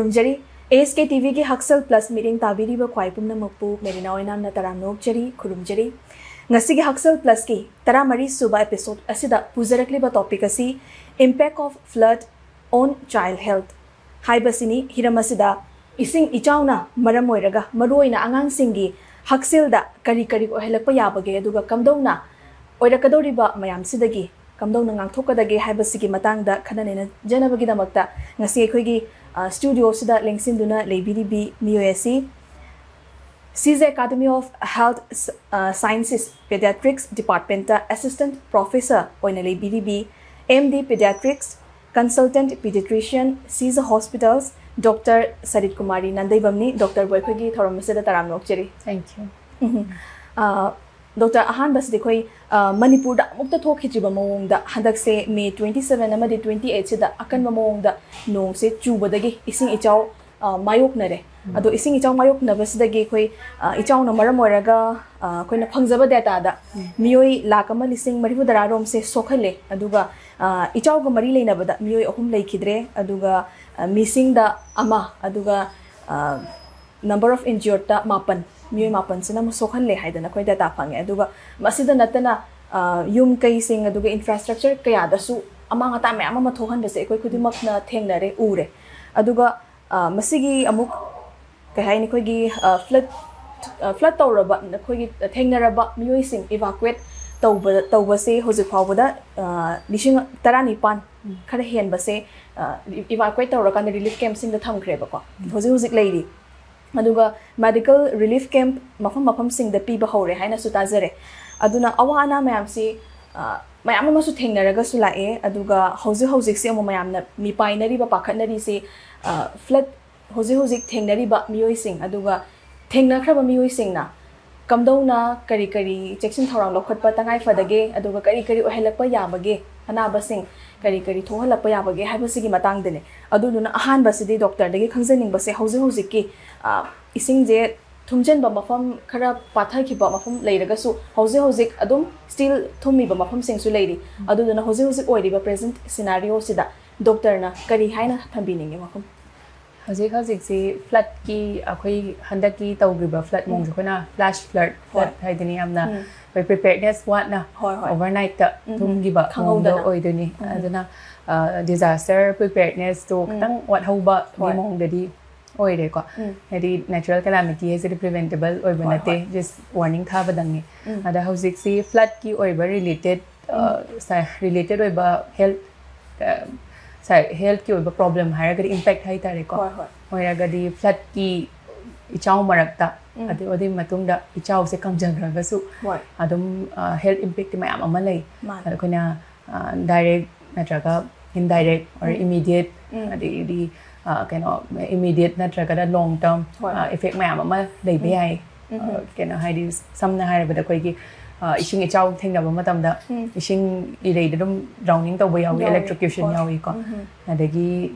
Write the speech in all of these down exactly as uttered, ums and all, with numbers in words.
ꯈꯨꯔꯨꯝꯖꯔꯤ꯫ ꯑꯦꯁ ꯀꯦ T ꯚꯤꯒꯤ ꯍꯛꯁꯦꯜ plus ꯃꯤꯠꯌꯦꯡ ꯇꯥꯕꯤꯔꯤꯕ ꯈ꯭ꯋꯥꯏ ꯄꯨꯝꯅꯃꯛꯄꯨ ꯃꯦꯔꯤꯅꯥ ꯑꯣꯏꯅꯥꯝꯅ ꯇꯔꯥꯝꯅ ꯑꯣꯛꯆꯔꯤ, ꯈꯨꯔꯨꯝꯖꯔꯤ꯫ ꯉꯁꯤꯒꯤ ꯍꯛꯁꯦꯜ ꯄ꯭ꯂꯁꯀꯤ ꯇꯔꯥꯃꯔꯤ ꯁꯨꯕ ꯑꯦꯄꯤꯁꯣꯗ ꯑꯁꯤꯗ ꯄꯨꯖꯔꯛꯂꯤꯕ ꯇꯣꯄꯤꯛ ꯑꯁꯤ Impact of Flood on Child Health ꯍꯥꯏꯕꯁꯤꯅꯤ꯫ ꯍꯤꯔꯝ ꯑꯁꯤꯗ ꯏꯁꯤꯡ ꯏꯆꯥꯎꯅ ꯃꯔꯝ ꯑꯣꯏꯔꯒ ꯃꯔꯨꯑꯣꯏꯅ ꯑꯉꯥꯡꯁꯤꯡꯒꯤ ꯍꯛꯁꯦꯜꯗ ꯀꯔꯤ ꯀꯔꯤ ꯑꯣꯏꯍꯜꯂꯛꯄ ꯌꯥꯕꯒꯦ, ꯑꯗꯨꯒ ꯀꯝꯗꯧꯅ ꯑꯣꯏꯔꯛꯀꯗꯧꯔꯤꯕ ꯃꯌꯥꯝꯁꯤꯗꯒꯤ ꯀꯝꯗꯧꯅ ꯉꯥꯛꯊꯣꯛꯀꯗꯒꯦ ꯍꯥꯏꯕꯁꯤꯒꯤ ꯃꯇꯥꯡꯗ ꯈꯟꯅ ꯅꯩꯅꯖꯅꯕꯒꯤꯗꯃꯛꯇ ꯉꯁꯤ ꯑꯩꯈꯣꯏꯒꯤ, ꯑ, ꯁ꯭ꯇꯨꯗꯤꯑꯣꯁꯤꯗ ꯂꯦꯡꯁꯤꯟꯗꯨꯅ ꯂꯩꯕꯤꯔꯤꯕꯤ ꯃꯤꯑꯣꯏ ꯑꯁꯤ ꯁꯤꯖ ꯑꯦꯀꯥꯗꯃꯤ ꯑꯣꯐ ꯍꯦꯜꯊ, ꯑ, ꯁꯥꯏꯟꯁꯦꯁ ꯄꯦꯗꯤꯌꯥꯇ꯭ꯔꯤꯛꯁ ꯗꯤꯄꯥꯔꯠꯃꯦꯟꯇ ꯑꯦꯁꯤꯁꯇꯦꯟꯠ ꯄ꯭ꯔꯣꯐꯦꯁꯔ ꯑꯣꯏꯅ ꯂꯩꯕꯤꯔꯤꯕꯤ ꯑꯦꯝ ꯗꯤ ꯄꯦꯗꯤꯌꯥꯇ꯭ꯔꯤꯛꯁ, ꯀꯟꯁꯜꯇꯦꯟꯠ ꯄꯤꯗꯤꯌꯥꯇ꯭ꯔꯤꯁꯤꯌꯟ, ꯁꯤꯖ ꯍꯣꯁꯄꯤꯇꯥꯜꯁ, ꯗꯣꯛꯇꯔ ꯁꯔꯤꯠ ꯀꯨꯃꯥꯔꯤ ꯅꯥꯟꯗꯩꯕꯝꯅꯤ꯫ ꯗꯣꯛꯇꯔꯕꯨ ꯑꯩꯈꯣꯏꯒꯤ ꯊꯧꯔꯝ ꯑꯁꯤꯗ ꯇꯔꯥꯝꯅ ꯑꯣꯛꯆꯔꯤ꯫ Thank you. ꯎꯝ꯫ ꯑ, ꯗꯣꯛꯇꯔ, ꯑꯍꯥꯟꯕꯁꯤꯗꯤ ꯑꯩꯈꯣꯏ, ꯑ, ꯃꯅꯤꯄꯨꯔꯗ ꯑꯃꯨꯛꯇ ꯊꯣꯛꯈꯤꯗ꯭ꯔꯤꯕ ꯃꯑꯣꯡꯗ ꯍꯟꯗꯛꯁꯦ ꯃꯦ twenty seven ꯑꯃꯗꯤ twenty eight ꯁꯤꯗ ꯑꯀꯟꯕ ꯃꯑꯣꯡꯗ ꯅꯣꯡꯁꯦ ꯆꯨꯕꯗꯒꯤ ꯏꯁꯤꯡ ꯏꯆꯥꯎ, ꯑ, ꯃꯥꯌꯣꯛꯅꯔꯦ꯫ ꯑꯗꯣ ꯏꯁꯤꯡ ꯏꯆꯥꯎ ꯃꯥꯌꯣꯛꯅꯕꯁꯤꯗꯒꯤ ꯑꯩꯈꯣꯏ, ꯑ, ꯏꯆꯥꯎꯅ ꯃꯔꯝ ꯑꯣꯏꯔꯒ, ꯑ, ꯑꯩꯈꯣꯏꯅ ꯐꯪꯖꯕ ꯗꯦꯇꯥꯗ ꯃꯤꯑꯣꯏ ꯂꯥꯈ ꯑꯃ ꯂꯤꯁꯤꯡ ꯃꯔꯤꯐꯨ ꯇꯔꯥ ꯔꯣꯝꯁꯦ ꯁꯣꯛꯍꯜꯂꯦ꯫ ꯑꯗꯨꯒ, ꯑ, ꯏꯆꯥꯎꯒ ꯃꯔꯤ ꯂꯩꯅꯕꯗ ꯃꯤꯑꯣꯏ ꯑꯍꯨꯝ ꯂꯩꯈꯤꯗ꯭ꯔꯦ꯫ ꯑꯗꯨꯒ, ꯑ, ꯃꯤꯁꯤꯡꯗ ꯑꯃ, ꯑꯗꯨꯒ, ꯑ, number of injuredꯇ ꯃꯥꯄꯟ, ꯃꯤꯑꯣꯏ ꯃꯥꯄꯟꯁꯤꯅ ꯑꯃꯨꯛ ꯁꯣꯛꯍꯜꯂꯦ ꯍꯥꯏꯗꯅ ꯑꯩꯈꯣꯏ ꯗꯦꯇꯥ ꯐꯪꯉꯦ꯫ ꯑꯗꯨꯒ ꯃꯁꯤꯗ ꯅꯠꯇꯅ, ꯑ, ꯌꯨꯝ ꯀꯩꯁꯤꯡ ꯑꯗꯨꯒ ꯏꯟꯐ꯭ꯔꯥꯁ꯭ꯇ꯭ꯔꯛꯆꯔ ꯀꯌꯥꯗꯁꯨ ꯑꯃꯥꯡ ꯑꯇꯥ ꯃꯌꯥꯝ ꯑꯃ ꯊꯣꯛꯍꯟꯕꯁꯦ ꯑꯩꯈꯣꯏ ꯈꯨꯗꯤꯡꯃꯛꯅ ꯊꯦꯡꯅꯔꯦ, ꯎꯔꯦ꯫ ꯑꯗꯨꯒ, ꯑ, ꯃꯁꯤꯒꯤ ꯑꯃꯨꯛ ꯀꯩ ꯍꯥꯏꯅꯤ, ꯑꯩꯈꯣꯏꯒꯤ, ꯑ, ꯐ꯭ꯂꯠ, ꯑ, ꯐ꯭ꯂꯠ ꯇꯧꯔꯕ, ꯑꯩꯈꯣꯏꯒꯤ ꯊꯦꯡꯅꯔꯕ ꯃꯤꯑꯣꯏꯁꯤꯡ ꯏꯚꯥꯀ꯭ꯋꯦꯠ ꯇꯧꯕ, ꯇꯧꯕꯁꯦ ꯍꯧꯖꯤꯛ ꯐꯥꯎꯕꯗ, ꯑ, ꯂꯤꯁꯤꯡ ꯇꯔꯥꯅꯤꯄꯥꯟ ꯈꯔ ꯍꯦꯟꯕꯁꯦ, ꯑ, ꯏꯚꯥꯀ꯭ꯋꯦꯠ ꯇꯧꯔꯀꯥꯟꯗ ꯔꯤꯂꯤꯐ ꯀꯦꯝꯞꯁꯤꯡꯗ ꯊꯝꯈ꯭ꯔꯦꯕꯀꯣ꯫ ꯍꯧꯖꯤꯛ ꯍꯧꯖꯤꯛ ꯂꯩꯔꯤ꯫ ꯑꯗꯨꯒ ꯃꯦꯗꯤꯀꯦꯜ ꯔꯤꯂꯤꯐ ꯀꯦꯝꯞ ꯃꯐꯝ ꯃꯐꯝꯁꯤꯡꯗ ꯄꯤꯕ ꯍꯧꯔꯦ ꯍꯥꯏꯅꯁꯨ ꯇꯥꯖꯔꯦ꯫ ꯑꯗꯨꯅ ꯑꯋꯥ ꯑꯅꯥ ꯃꯌꯥꯝꯁꯤ, ꯑ, ꯃꯌꯥꯝ ꯑꯃꯁꯨ ꯊꯦꯡꯅꯔꯒꯁꯨ ꯂꯥꯛꯑꯦ꯫ ꯑꯗꯨꯒ ꯍꯧꯖꯤꯛ ꯍꯧꯖꯤꯛꯁꯦ ꯑꯃꯨꯛ ꯃꯌꯥꯝꯅ ꯃꯤꯄꯥꯏꯅꯔꯤꯕ, ꯄꯥꯈꯠꯅꯔꯤꯁꯤ, ꯑ, ꯐ꯭ꯂꯠ, ꯍꯧꯖꯤꯛ ꯍꯧꯖꯤꯛ ꯊꯦꯡꯅꯔꯤꯕ ꯃꯤꯑꯣꯏꯁꯤꯡ, ꯑꯗꯨꯒ ꯊꯦꯡꯅꯈ꯭ꯔꯕ ꯃꯤꯑꯣꯏꯁꯤꯡꯅ ꯀꯝꯗꯧꯅ ꯀꯔꯤ ꯀꯔꯤ ꯆꯦꯛꯁꯤꯟ ꯊꯧꯔꯥꯡ ꯂꯧꯈꯠꯄ ꯇꯉꯥꯏ ꯐꯗꯒꯦ, ꯑꯗꯨꯒ ꯀꯔꯤ ꯀꯔꯤ ꯑꯣꯏꯍꯜꯂꯛꯄ ꯌꯥꯕꯒꯦ ꯑꯅꯥꯕꯁꯤꯡ, ꯀꯔꯤ ꯀꯔꯤ ꯊꯣꯛꯍꯜꯂꯛꯄ ꯌꯥꯕꯒꯦ ꯍꯥꯏꯕꯁꯤꯒꯤ ꯃꯇꯥꯡꯗꯅꯦ꯫ ꯑꯗꯨꯗꯨꯅ ꯑꯍꯥꯟꯕꯁꯤꯗꯤ ꯗꯣꯛꯇꯔꯗꯒꯤ ꯈꯪꯖꯅꯤꯡꯕꯁꯦ, ꯍꯧꯖꯤꯛ ꯍꯧꯖꯤꯛꯀꯤ, ꯑ, ꯏꯁꯤꯡꯁꯦ ꯊꯨꯝꯖꯤꯟꯕ ꯃꯐꯝ, ꯈꯔ ꯄꯥꯊꯈꯤꯕ ꯃꯐꯝ ꯂꯩꯔꯒꯁꯨ ꯍꯧꯖꯤꯛ ꯍꯧꯖꯤꯛ ꯑꯗꯨꯝ ꯁ꯭ꯇꯤꯜ ꯊꯨꯝꯃꯤꯕ ꯃꯐꯝꯁꯤꯡꯁꯨ ꯂꯩꯔꯤ꯫ ꯑꯗꯨꯗꯨꯅ ꯍꯧꯖꯤꯛ ꯍꯧꯖꯤꯛ ꯑꯣꯏꯔꯤꯕ ꯄ꯭ꯔꯦꯖꯦꯟꯠ ꯁꯤꯅꯥꯔꯤꯑꯣꯁꯤꯗ ꯗꯣꯛꯇꯔꯅ ꯀꯔꯤ ꯍꯥꯏꯅ ꯊꯝꯕꯤꯅꯤꯡꯉꯤ ꯋꯥꯐꯝ? ꯍꯧꯖꯤꯛ ꯍꯧꯖꯤꯛꯁꯤ ꯐ꯭ꯂꯠꯀꯤ, ꯑꯩꯈꯣꯏ ꯍꯟꯗꯛꯀꯤ ꯇꯧꯈ꯭ꯔꯤꯕ ꯐ꯭ꯂꯠ ꯃꯑꯣꯡꯁꯦ ꯑꯩꯈꯣꯏꯅ ꯐ꯭ꯂꯥꯁ ꯐ꯭ꯂꯠ, ꯍꯣꯏ꯫ ꯐ꯭ꯂꯠ ꯍꯥꯏꯗꯨꯅꯤ, ꯌꯥꯝꯅ ꯎꯝ꯫ ꯑꯩꯈꯣꯏ ꯄ꯭ꯔꯤꯄꯦꯌꯔꯅꯦꯁ ꯋꯥꯠꯅ ꯍꯣꯏ, ꯍꯣꯏ꯫ ꯑꯣꯚꯔꯅꯥꯏꯠꯇ ꯎꯝ꯫ ꯊꯨꯝꯈꯤꯕ ꯃꯑꯣꯡꯗ ꯈꯪꯍꯧꯗꯅ꯫ ꯑꯣꯏꯗꯣꯏꯅꯤ꯫ ꯎꯝ꯫ ꯑꯗꯨꯅ ꯗꯤꯖꯥꯁꯇꯔ ꯄ꯭ꯔꯤꯄꯦꯌꯔꯅꯦꯁꯇꯣ ꯎꯝ꯫ ꯈꯤꯇꯪ ꯋꯥꯠꯍꯧꯕꯒꯤ ꯍꯣꯏ꯫ ꯃꯑꯣꯡꯗꯗꯤ ꯑꯣꯏꯔꯦꯀꯣ꯫ ꯎꯝ꯫ ꯍꯥꯏꯗꯤ ꯅꯦꯆꯔꯦꯜ ꯀꯦꯂꯥꯃꯤꯇꯤ ꯍꯥꯏꯁꯤꯗꯤ ꯄ꯭ꯔꯤꯚꯦꯟꯇꯦꯕꯜ ꯑꯣꯏꯕ ꯍꯣꯏ, ꯅꯠꯇꯦ, ꯍꯣꯏ꯫ ꯖꯁ ꯋꯥꯔꯅꯤꯡ ꯊꯥꯕꯗꯪꯅꯤ꯫ ꯎꯝ꯫ ꯑꯗ ꯍꯧꯖꯤꯛꯁꯤ ꯐ꯭ꯂꯠꯀꯤ ꯑꯣꯏꯕ ꯔꯤꯂꯦꯇꯦꯠ, ꯔꯤꯂꯦꯇꯦꯠ ꯑꯣꯏꯕ ꯍꯦꯜꯠ, ꯍꯦꯜꯠꯀꯤ ꯑꯣꯏꯕ ꯄ꯭ꯔꯣꯕ꯭ꯂꯦꯝ ꯍꯥꯏꯔꯒꯗꯤ, ꯏꯝꯄꯦꯛ ꯍꯥꯏꯇꯥꯔꯦꯀꯣ꯫ ꯍꯣꯏ, ꯍꯣꯏ꯫ ꯑꯣꯏꯔꯒꯗꯤ ꯐ꯭ꯂꯠꯀꯤ ꯏꯆꯥꯎ ꯃꯔꯛꯇ, ꯎꯝ꯫ ꯑꯗꯨ ꯑꯗꯨꯒꯤ ꯃꯇꯨꯡꯗ ꯏꯆꯥꯎꯁꯦ ꯀꯪꯖꯈ꯭ꯔꯒꯁꯨ ꯍꯣꯏ꯫ ꯑꯗꯨꯝ ꯍꯦꯜꯠ ꯏꯝꯄꯦꯛꯇꯤ ꯃꯌꯥꯝ ꯑꯃ ꯂꯩ꯫ ꯃꯥꯅꯦ꯫ ꯑꯗ ꯑꯩꯈꯣꯏꯅ ꯗꯥꯏꯔꯦꯛ ꯅꯠꯇ꯭ꯔꯒ ꯏꯟꯗꯥꯏꯔꯦꯛ ꯑꯣꯔ ꯎꯝ꯫ ꯏꯃꯤꯗꯤꯌꯦꯠ, ꯎꯝ꯫ ꯑꯗꯒꯤꯗꯤ ꯑ, ꯀꯩꯅꯣ, ꯏꯃꯤꯗꯤꯌꯦꯠ ꯅꯠꯇ꯭ꯔꯒꯅ ꯂꯣꯡ ꯇꯔꯝ ꯍꯣꯏ, ꯍꯣꯏ꯫ ꯏꯐꯦꯛ ꯃꯌꯥꯝ ꯑꯃ ꯂꯩꯕ ꯎꯝ꯫ ꯌꯥꯏ꯫ ꯎꯝ꯫ ꯑ, ꯀꯩꯅꯣ ꯍꯥꯏꯗꯤ, ꯁꯝꯅ ꯍꯥꯏꯔꯕꯗ ꯑꯩꯈꯣꯏꯒꯤ ꯑ, ꯏꯁꯤꯡ ꯏꯆꯥꯎ ꯊꯦꯡꯅꯕ ꯃꯇꯝꯗ ꯎꯝ꯫ ꯏꯁꯤꯡ ꯏꯔꯩꯗ ꯑꯗꯨꯝ ꯗ꯭ꯔꯥꯎꯅꯤꯡ ꯇꯧꯕ ꯌꯥꯎꯏ, ꯌꯥꯎꯏ꯫ ꯏꯂꯦꯛꯇ꯭ꯔꯣꯀ꯭ꯌꯨꯁꯟ ꯍꯣꯏ꯫ ꯌꯥꯎꯏꯀꯣ꯫ ꯎꯝ꯫ ꯑꯗꯒꯤ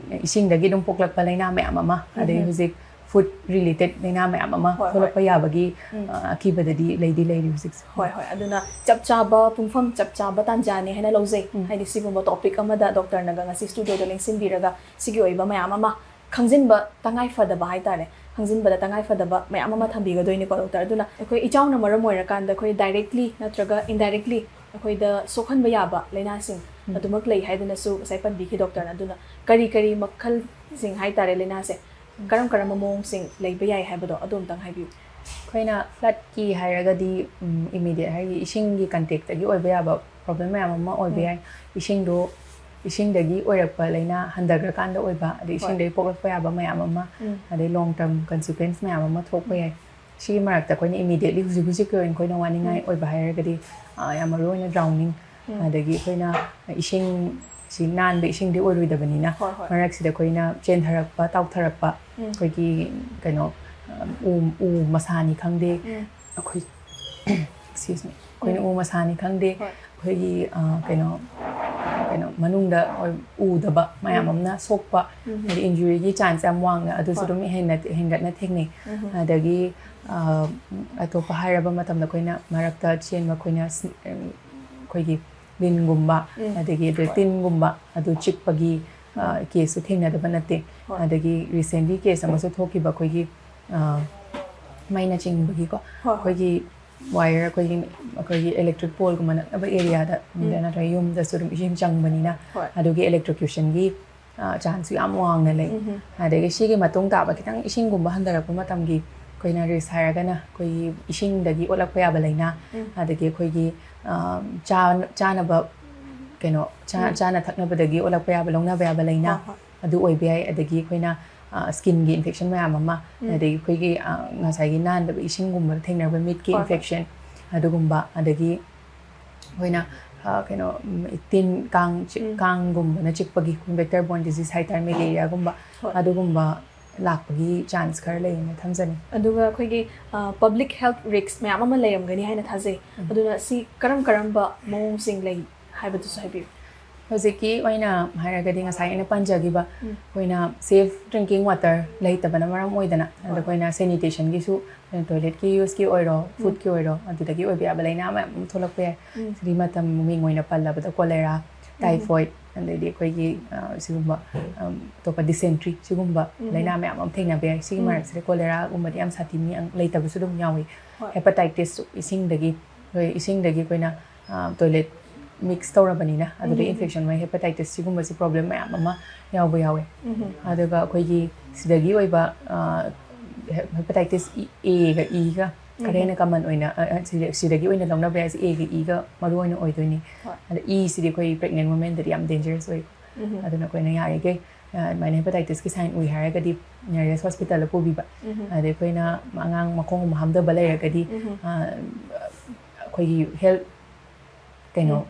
ꯏꯁꯤꯡꯗꯒꯤ ꯑꯗꯨꯝ ꯄꯣꯛꯂꯛꯄ ꯂꯥꯏꯅꯥ ꯃꯌꯥꯝ ꯑꯃ, ꯑꯗꯒꯤ ꯎꯝ꯫ ꯍꯧꯖꯤꯛ ꯐꯨꯗ ꯔꯤꯂꯦꯇꯦꯠ ꯂꯥꯏꯅꯥ ꯃꯌꯥꯝ ꯑꯃ ꯍꯣꯏ, ꯍꯣꯏ꯫ ꯊꯣꯛꯂꯛꯄ ꯌꯥꯕꯒꯤ ꯎꯝ꯫ ꯑ, ꯑꯀꯤꯕꯗꯗꯤ ꯂꯩꯗꯤ ꯂꯩꯔꯤ ꯍꯧꯖꯤꯛꯁꯦ꯫ ꯍꯣꯏ, ꯍꯣꯏ꯫ ꯑꯗꯨꯅ ꯆꯞ ꯆꯥꯕ ꯄꯨꯡꯐꯝ, ꯆꯞ ꯆꯥꯕ ꯇꯥꯟꯖꯥꯅꯦ ꯍꯥꯏꯅ ꯂꯧꯖꯩ꯫ ꯎꯝ꯫ ꯍꯥꯏꯗꯤ ꯁꯤꯒꯨꯝꯕ ꯇꯣꯄꯤꯛ ꯑꯃꯗ ꯗꯣꯛꯇꯔꯅꯒ ꯉꯁꯤ ꯁ꯭ꯇꯨꯗꯤꯑꯣꯗ ꯂꯦꯡꯁꯤꯟꯕꯤꯔꯒ ꯁꯤꯒꯤ ꯑꯣꯏꯕ ꯃꯌꯥꯝ ꯑꯃ ꯈꯪꯖꯤꯟꯕ ꯇꯉꯥꯏ ꯐꯗꯕ ꯍꯥꯏꯇꯥꯔꯦ, ꯈꯪꯖꯤꯟꯕꯗ ꯇꯉꯥꯏ ꯐꯗꯕ ꯃꯌꯥꯝ ꯑꯃ ꯊꯝꯕꯤꯒꯗꯣꯏꯅꯤꯀꯣ ꯗꯣꯛꯇꯔ꯫ ꯑꯗꯨꯅ ꯑꯩꯈꯣꯏ ꯏꯆꯥꯎꯅ ꯃꯔꯝ ꯑꯣꯏꯔꯀꯥꯟꯗ ꯑꯩꯈꯣꯏ ꯗꯥꯏꯔꯦꯛꯂꯤ ꯅꯠꯇ꯭ꯔꯒ ꯏꯟꯗꯥꯏꯔꯦꯛꯂꯤ ꯑꯩꯈꯣꯏꯗ ꯁꯣꯛꯍꯟꯕ ꯌꯥꯕ ꯂꯥꯏꯅꯥꯁꯤꯡ ꯎꯝ꯫ ꯑꯗꯨꯃꯛ ꯂꯩ ꯍꯥꯏꯗꯨꯅꯁꯨ ꯉꯁꯥꯏ ꯄꯟꯕꯤꯈꯤ ꯗꯣꯛꯇꯔꯅ꯫ ꯑꯗꯨꯅ ꯀꯔꯤ ꯀꯔꯤ ꯃꯈꯜꯁꯤꯡ ꯍꯥꯏꯇꯥꯔꯦ ꯂꯥꯏꯅꯥꯁꯦ, ꯀꯔꯝ ꯀꯔꯝꯕ ꯃꯑꯣꯡꯁꯤꯡ ꯂꯩꯕ ꯌꯥꯏ ꯍꯥꯏꯕꯗꯣ ꯑꯗꯨ ꯑꯝꯇꯪ ꯍꯥꯏꯕꯤꯌꯨ꯫ ꯑꯩꯈꯣꯏꯅ ꯐ꯭ꯂꯠꯀꯤ ꯍꯥꯏꯔꯒꯗꯤ, ꯏꯃꯤꯗꯤꯌꯦꯠ ꯍꯥꯏꯗꯤ ꯏꯁꯤꯡꯒꯤ ꯀꯟꯇꯦꯛꯇꯒꯤ ꯑꯣꯏꯕ ꯌꯥꯕ ꯄ꯭ꯔꯣꯕ꯭ꯂꯦꯝ ꯃꯌꯥꯝ ꯑꯃ ꯑꯣꯏꯕ ꯎꯝ꯫ ꯌꯥꯏ꯫ ꯏꯁꯤꯡꯗꯣ, ꯏꯁꯤꯡꯗꯒꯤ ꯑꯣꯏꯔꯛꯄ ꯂꯥꯏꯅꯥ, ꯍꯟꯊꯈ꯭ꯔꯀꯥꯟꯗ ꯑꯣꯏꯕ, ꯑꯗꯩ ꯍꯣꯏ꯫ ꯏꯁꯤꯡꯗꯒꯤ ꯄꯣꯛꯂꯛꯄ ꯌꯥꯕ ꯃꯌꯥꯝ ꯑꯃ, ꯎꯝ꯫ ꯑꯗꯩ ꯂꯣꯡ ꯇꯔꯝ ꯀꯟꯁꯤꯀ꯭ꯋꯦꯟꯁ ꯃꯌꯥꯝ ꯑꯃ ꯊꯣꯛꯄ ꯎꯝ꯫ ꯌꯥꯏ꯫ ꯁꯤꯒꯤ ꯃꯔꯛꯇ ꯑꯩꯈꯣꯏꯅ ꯏꯃꯤꯗꯤꯌꯦꯠꯂꯤ ꯍꯧꯖꯤꯛ ꯍꯧꯖꯤꯛꯀꯤ ꯑꯣꯏꯅ ꯑꯩꯈꯣꯏꯅ ꯋꯥꯅꯤꯡꯉꯥꯏ ꯎꯝ꯫ ꯑꯣꯏꯕ ꯍꯥꯏꯔꯒꯗꯤ, ꯑ, ꯌꯥꯝ ꯃꯔꯨ ꯑꯣꯏꯅ ꯗ꯭ꯔꯥꯎꯅꯤꯡ, ꯎꯝ꯫ ꯑꯗꯒꯤ ꯑꯩꯈꯣꯏꯅ ꯏꯁꯤꯡꯁꯤ ꯅꯥꯟꯕ ꯏꯁꯤꯡꯗꯤ ꯑꯣꯏꯔꯣꯏꯗꯕꯅꯤꯅ, ꯍꯣꯏ, ꯍꯣꯏ꯫ ꯃꯔꯛꯁꯤꯗ ꯑꯩꯈꯣꯏꯅ ꯆꯦꯟꯊꯔꯛꯄ, ꯇꯥꯎꯊꯔꯛꯄ, ꯎꯝ꯫ ꯑꯩꯈꯣꯏꯒꯤ ꯀꯩꯅꯣ, ꯎ, ꯎ ꯃꯁꯥꯅꯤ ꯈꯪꯗꯦ, ꯎꯝ꯫ ꯑꯩꯈꯣꯏ, excuse me, ꯑꯩꯈꯣꯏꯅ ꯎꯝ꯫ ꯎ ꯃꯁꯥꯅꯤ ꯈꯪꯗꯦ, ꯍꯣꯏ꯫ ꯑꯩꯈꯣꯏꯒꯤ, ꯑ, ꯀꯩꯅꯣ, ꯀꯩꯅꯣ ꯃꯅꯨꯡꯗ ꯑꯣꯏ-, ꯎꯗꯕ ꯃꯌꯥꯝ ꯎꯝ꯫ ꯑꯃꯅ ꯁꯣꯛꯄ, ꯎꯝ꯫ ꯍꯥꯏꯗꯤ ꯏꯟꯖꯨꯔꯤꯒꯤ ꯆꯥꯟꯁ ꯌꯥꯝ ꯋꯥꯡꯅ, ꯑꯗꯨꯁꯨ ꯍꯣꯏ꯫ ꯑꯗꯨꯝ ꯍꯦꯟꯅ, ꯍꯦꯟꯒꯠꯅ ꯊꯦꯡꯅꯩ꯫ ꯎꯝ꯫ ꯑꯗꯒꯤ, ꯑ, ꯑꯇꯣꯞꯄ ꯍꯥꯏꯔꯕ ꯃꯇꯝꯗ ꯑꯩꯈꯣꯏꯅ ꯃꯔꯛꯇ ꯆꯦꯟꯕ, ꯑꯩꯈꯣꯏꯅ ꯁ꯭ꯅꯤ-, ꯑꯩꯈꯣꯏꯒꯤ ꯂꯤꯟꯒꯨꯝꯕ, ꯎꯝ꯫ ꯑꯗꯒꯤ ꯑꯗꯨ ꯍꯣꯏ꯫ ꯇꯤꯟꯒꯨꯝꯕ ꯑꯗꯨ ꯆꯤꯛꯄꯒꯤ, ꯀꯦꯁꯁꯨ ꯊꯦꯡꯅꯗꯕ ꯅꯠꯇꯦ꯫ ꯍꯣꯏ꯫ ꯑꯗꯒꯤ ꯔꯤꯁꯦꯟꯂꯤ ꯀꯦꯁ ꯑꯃꯁꯨ ꯊꯣꯛꯈꯤꯕ ꯑꯩꯈꯣꯏꯒꯤ ꯑ, ꯃꯩꯅ ꯆꯤꯡꯕꯒꯤꯀꯣ, ꯍꯣꯏ꯫ ꯑꯩꯈꯣꯏꯒꯤ ꯋꯥꯌꯔ, ꯑꯩꯈꯣꯏꯒꯤ ꯑꯩꯈꯣꯏꯒꯤ ꯏꯂꯦꯛꯇ꯭ꯔꯤꯛ ꯄꯣꯜꯒꯨꯝꯕ ꯅꯛꯅꯕ ꯑꯦꯔꯤꯌꯥꯗ, ꯎꯝ꯫ ꯅꯠꯇ꯭ꯔꯒ ꯌꯨꯝꯗꯁꯨ ꯑꯗꯨꯝ ꯏꯁꯤꯡ ꯆꯪꯕꯅꯤꯅ, ꯍꯣꯏ꯫ ꯑꯗꯨꯒꯤ ꯏꯂꯦꯛꯇ꯭ꯔꯣꯀ꯭ꯌꯨꯁꯟꯒꯤ ꯆꯥꯟꯁꯁꯨ ꯌꯥꯝ ꯋꯥꯡꯅ ꯂꯩ꯫ ꯎꯝ꯫ ꯑꯗꯒꯤ ꯁꯤꯒꯤ ꯃꯇꯨꯡ ꯇꯥꯕ ꯈꯤꯇꯪ ꯏꯁꯤꯡꯒꯨꯝꯕ ꯍꯟꯊꯔꯛꯄ ꯃꯇꯝꯒꯤ ꯑꯩꯈꯣꯏꯅ ꯔꯤꯁꯛ ꯍꯥꯏꯔꯒꯅ ꯑꯩꯈꯣꯏꯒꯤ ꯏꯁꯤꯡꯗꯒꯤ ꯑꯣꯜꯂꯛꯄ ꯌꯥꯕ ꯂꯥꯏꯅꯥ, ꯎꯝ꯫ ꯑꯗꯒꯤ ꯑꯩꯈꯣꯏꯒꯤ ꯑ, ꯆꯥ-, ꯆꯥꯅꯕ ꯀꯩꯅꯣ ꯆꯥ-, ꯎꯝ꯫ ꯆꯥꯅ ꯊꯛꯅꯕꯗꯒꯤ ꯑꯣꯜꯂꯛꯄ ꯌꯥꯕ, ꯂꯧꯅꯕ ꯌꯥꯕ ꯂꯥꯏꯅꯥ, ꯍꯣꯏ, ꯍꯣꯏ꯫ ꯑꯗꯨ ꯑꯣꯏꯕ ꯌꯥꯏ꯫ ꯑꯗꯒꯤ ꯑꯩꯈꯣꯏꯅ ꯁ꯭ꯀꯤꯟꯒꯤ ꯏꯟꯐꯦꯛꯁꯟ ꯃꯌꯥꯝ ꯑꯃ, ꯎꯝ꯫ ꯑꯗꯒꯤ ꯑꯩꯈꯣꯏꯒꯤ ꯑ, ꯉꯁꯥꯏꯒꯤ ꯅꯥꯟꯗꯕ ꯏꯁꯤꯡꯒꯨꯝꯕ ꯊꯦꯡꯅꯕ, ꯃꯤꯠꯀꯤ ꯍꯣꯏ, ꯍꯣꯏ꯫ ꯏꯟꯐꯦꯛꯁꯟ ꯑꯗꯨꯒꯨꯝꯕ, ꯑꯗꯒꯤ ꯑꯩꯈꯣꯏꯅ ꯑ, ꯀꯩꯅꯣ ꯎꯝ, ꯇꯤꯟ ꯀꯥꯡ ꯆꯤꯛ-, ꯎꯝ꯫ ꯀꯥꯡꯒꯨꯝꯕꯅ ꯆꯤꯛꯄꯒꯤ ꯕꯦꯛꯇꯔ ꯕꯣꯔꯟ ꯗꯤꯖꯤꯁ ꯍꯥꯏꯇꯥꯔꯦ, ꯃꯦꯂꯦꯔꯤꯌꯥꯒꯨꯝꯕ, ꯍꯣꯏ꯫ ꯑꯗꯨꯒꯨꯝꯕ ꯂꯥꯛꯄꯒꯤ ꯆꯥꯟꯁ ꯈꯔ ꯂꯩꯌꯦꯅ ꯊꯝꯖꯅꯤꯡꯉꯤ꯫ ꯑꯗꯨꯒ ꯑꯩꯈꯣꯏꯒꯤ ꯄꯕ꯭ꯂꯤꯛ ꯍꯦꯜꯊ ꯔꯤꯛꯁ ꯃꯌꯥꯝ ꯑꯃ ꯂꯩꯔꯝꯒꯅꯤ ꯍꯥꯏꯅ ꯊꯥꯖꯩ꯫ ꯎꯝ꯫ ꯑꯗꯨꯅ ꯁꯤ ꯀꯔꯝ ꯀꯔꯝꯕ ꯃꯑꯣꯡꯁꯤꯡ ꯂꯩ ꯍꯥꯏꯕꯗꯨꯁꯨ ꯍꯥꯏꯕꯤꯌꯨ꯫ ꯍꯧꯖꯤꯛꯀꯤ ꯑꯣꯏꯅ ꯍꯥꯏꯔꯒꯗꯤ ꯉꯁꯥꯏ ꯑꯩꯅ ꯄꯟꯖꯈꯤꯕ ꯎꯝ꯫ ꯑꯩꯈꯣꯏꯅ ꯁꯦꯐ ꯗ꯭ꯔꯤꯡꯀꯤꯡ ꯋꯥꯇꯔ ꯂꯩꯇꯕꯅ ꯃꯔꯝ ꯑꯣꯏꯗꯅ, ꯑꯗ ꯍꯣꯏ꯫ ꯑꯩꯈꯣꯏꯅ ꯁꯦꯅꯤꯇꯦꯁꯟꯒꯤꯁꯨ, ꯇꯣꯏꯂꯦꯠꯀꯤ ꯌꯨꯁꯀꯤ ꯑꯣꯏꯔꯣ, ꯎꯝ꯫ ꯐꯨꯗꯀꯤ ꯑꯣꯏꯔꯣ, ꯑꯗꯨꯗꯒꯤ ꯑꯣꯏꯕ ꯌꯥꯕ ꯂꯥꯏꯅꯥ ꯃꯌꯥꯝ ꯑꯃ ꯊꯣꯛꯂꯛꯄ ꯌꯥꯏ꯫ ꯎꯝ꯫ ꯁꯤꯒꯤ ꯃꯇꯝ ꯃꯤꯡ ꯑꯣꯏꯅ ꯄꯜꯂꯕꯗ ꯀꯣꯂꯦꯔꯥ, ꯎꯝ꯫ ꯇꯥꯏꯐꯣꯏꯗ, ꯑꯗꯩꯗꯤ ꯑꯩꯈꯣꯏꯒꯤ ꯑ, ꯁꯤꯒꯨꯝꯕ ꯑ, ꯑꯇꯣꯞꯄ ꯗꯤꯁꯦꯟꯇ꯭ꯔꯤ, ꯁꯤꯒꯨꯝꯕ ꯎꯝ꯫ ꯂꯥꯏꯅꯥ ꯃꯌꯥꯝ ꯑꯃ ꯊꯦꯡꯅꯕ ꯌꯥꯏ꯫ ꯁꯤꯒꯤ ꯎꯝ꯫ ꯃꯔꯛꯁꯤꯗ ꯀꯣꯂꯦꯔꯥꯒꯨꯝꯕꯗꯤ ꯌꯥꯝ ꯁꯥꯊꯤꯅ ꯂꯩꯇꯕꯁꯨ ꯑꯗꯨꯝ ꯌꯥꯎꯏ꯫ ꯍꯣꯏ꯫ ꯍꯦꯄꯥꯇꯥꯏꯇꯤꯁ ꯏꯁꯤꯡꯗꯒꯤ, ꯑꯩꯈꯣꯏ ꯏꯁꯤꯡꯗꯒꯤ ꯑꯩꯈꯣꯏꯅ ꯇꯣꯏꯂꯦꯠ ꯃꯤꯛꯁ ꯇꯧꯔꯕꯅꯤꯅ, ꯑꯗꯨꯗ ꯎꯝ꯫ ꯏꯟꯐꯦꯛꯁꯟ ꯑꯣꯏ, ꯍꯦꯄꯥꯇꯥꯏꯇꯤꯁ ꯁꯤꯒꯨꯝꯕꯁꯤ ꯄ꯭ꯔꯣꯕ꯭ꯂꯦꯝ ꯃꯌꯥꯝ ꯑꯃ ꯌꯥꯎꯕ ꯌꯥꯎꯋꯦ꯫ ꯎꯝ꯫ ꯑꯗꯨꯒ ꯑꯩꯈꯣꯏꯒꯤ ꯁꯤꯗꯒꯤ ꯑꯣꯏꯕ ꯍꯦꯄꯥꯇꯥꯏꯇꯤꯁ ꯑꯦꯒ ꯏꯒ ꯈꯔ ꯎꯝ꯫ ꯍꯦꯟꯅ ꯀꯃꯟ ꯑꯣꯏꯅ ꯑ, ꯑ, ꯁꯤꯗ- ꯁꯤꯗꯒꯤ ꯑꯣꯏꯅ ꯂꯧꯅꯕ ꯌꯥꯏꯁꯦ, ꯑꯦꯒ ꯏꯒ ꯃꯔꯨ ꯑꯣꯏꯅ ꯑꯣꯏꯗꯣꯏꯅꯤ꯫ ꯍꯣꯏ꯫ ꯑꯗ ꯏꯁꯤꯗꯤ ꯑꯩꯈꯣꯏ ꯄ꯭ꯔꯦꯒꯅꯦꯟ ꯋꯨꯃꯦꯟꯗꯗꯤ ꯌꯥꯝ ꯗꯦꯟꯖꯔꯁ ꯑꯣꯏ꯫ ꯎꯝ꯫ ꯑꯗꯨꯅ ꯑꯩꯈꯣꯏꯅ ꯌꯥꯔꯤꯈꯩ ꯑ, ꯑꯗꯨꯃꯥꯏꯅ ꯍꯦꯄꯥꯇꯥꯏꯇꯤꯁꯀꯤ ꯁꯥꯏꯟ ꯎꯏ ꯍꯥꯏꯔꯒꯗꯤ ꯅꯤꯌꯔꯦꯁ ꯍꯣꯁꯄꯤꯇꯥꯜꯗ ꯄꯨꯕꯤꯕ꯫ ꯎꯝ꯫ ꯑꯗꯩ ꯑꯩꯈꯣꯏꯅ ꯑꯉꯥꯡ ꯃꯈꯣꯡꯒꯨꯝꯕ ꯍꯥꯝꯊꯕ ꯂꯩꯔꯒꯗꯤ ꯎꯝ꯫ ꯑ, ꯑꯩꯈꯣꯏꯒꯤ ꯍꯦꯜꯊ ꯀꯩꯅꯣ ꯎꯝ꯫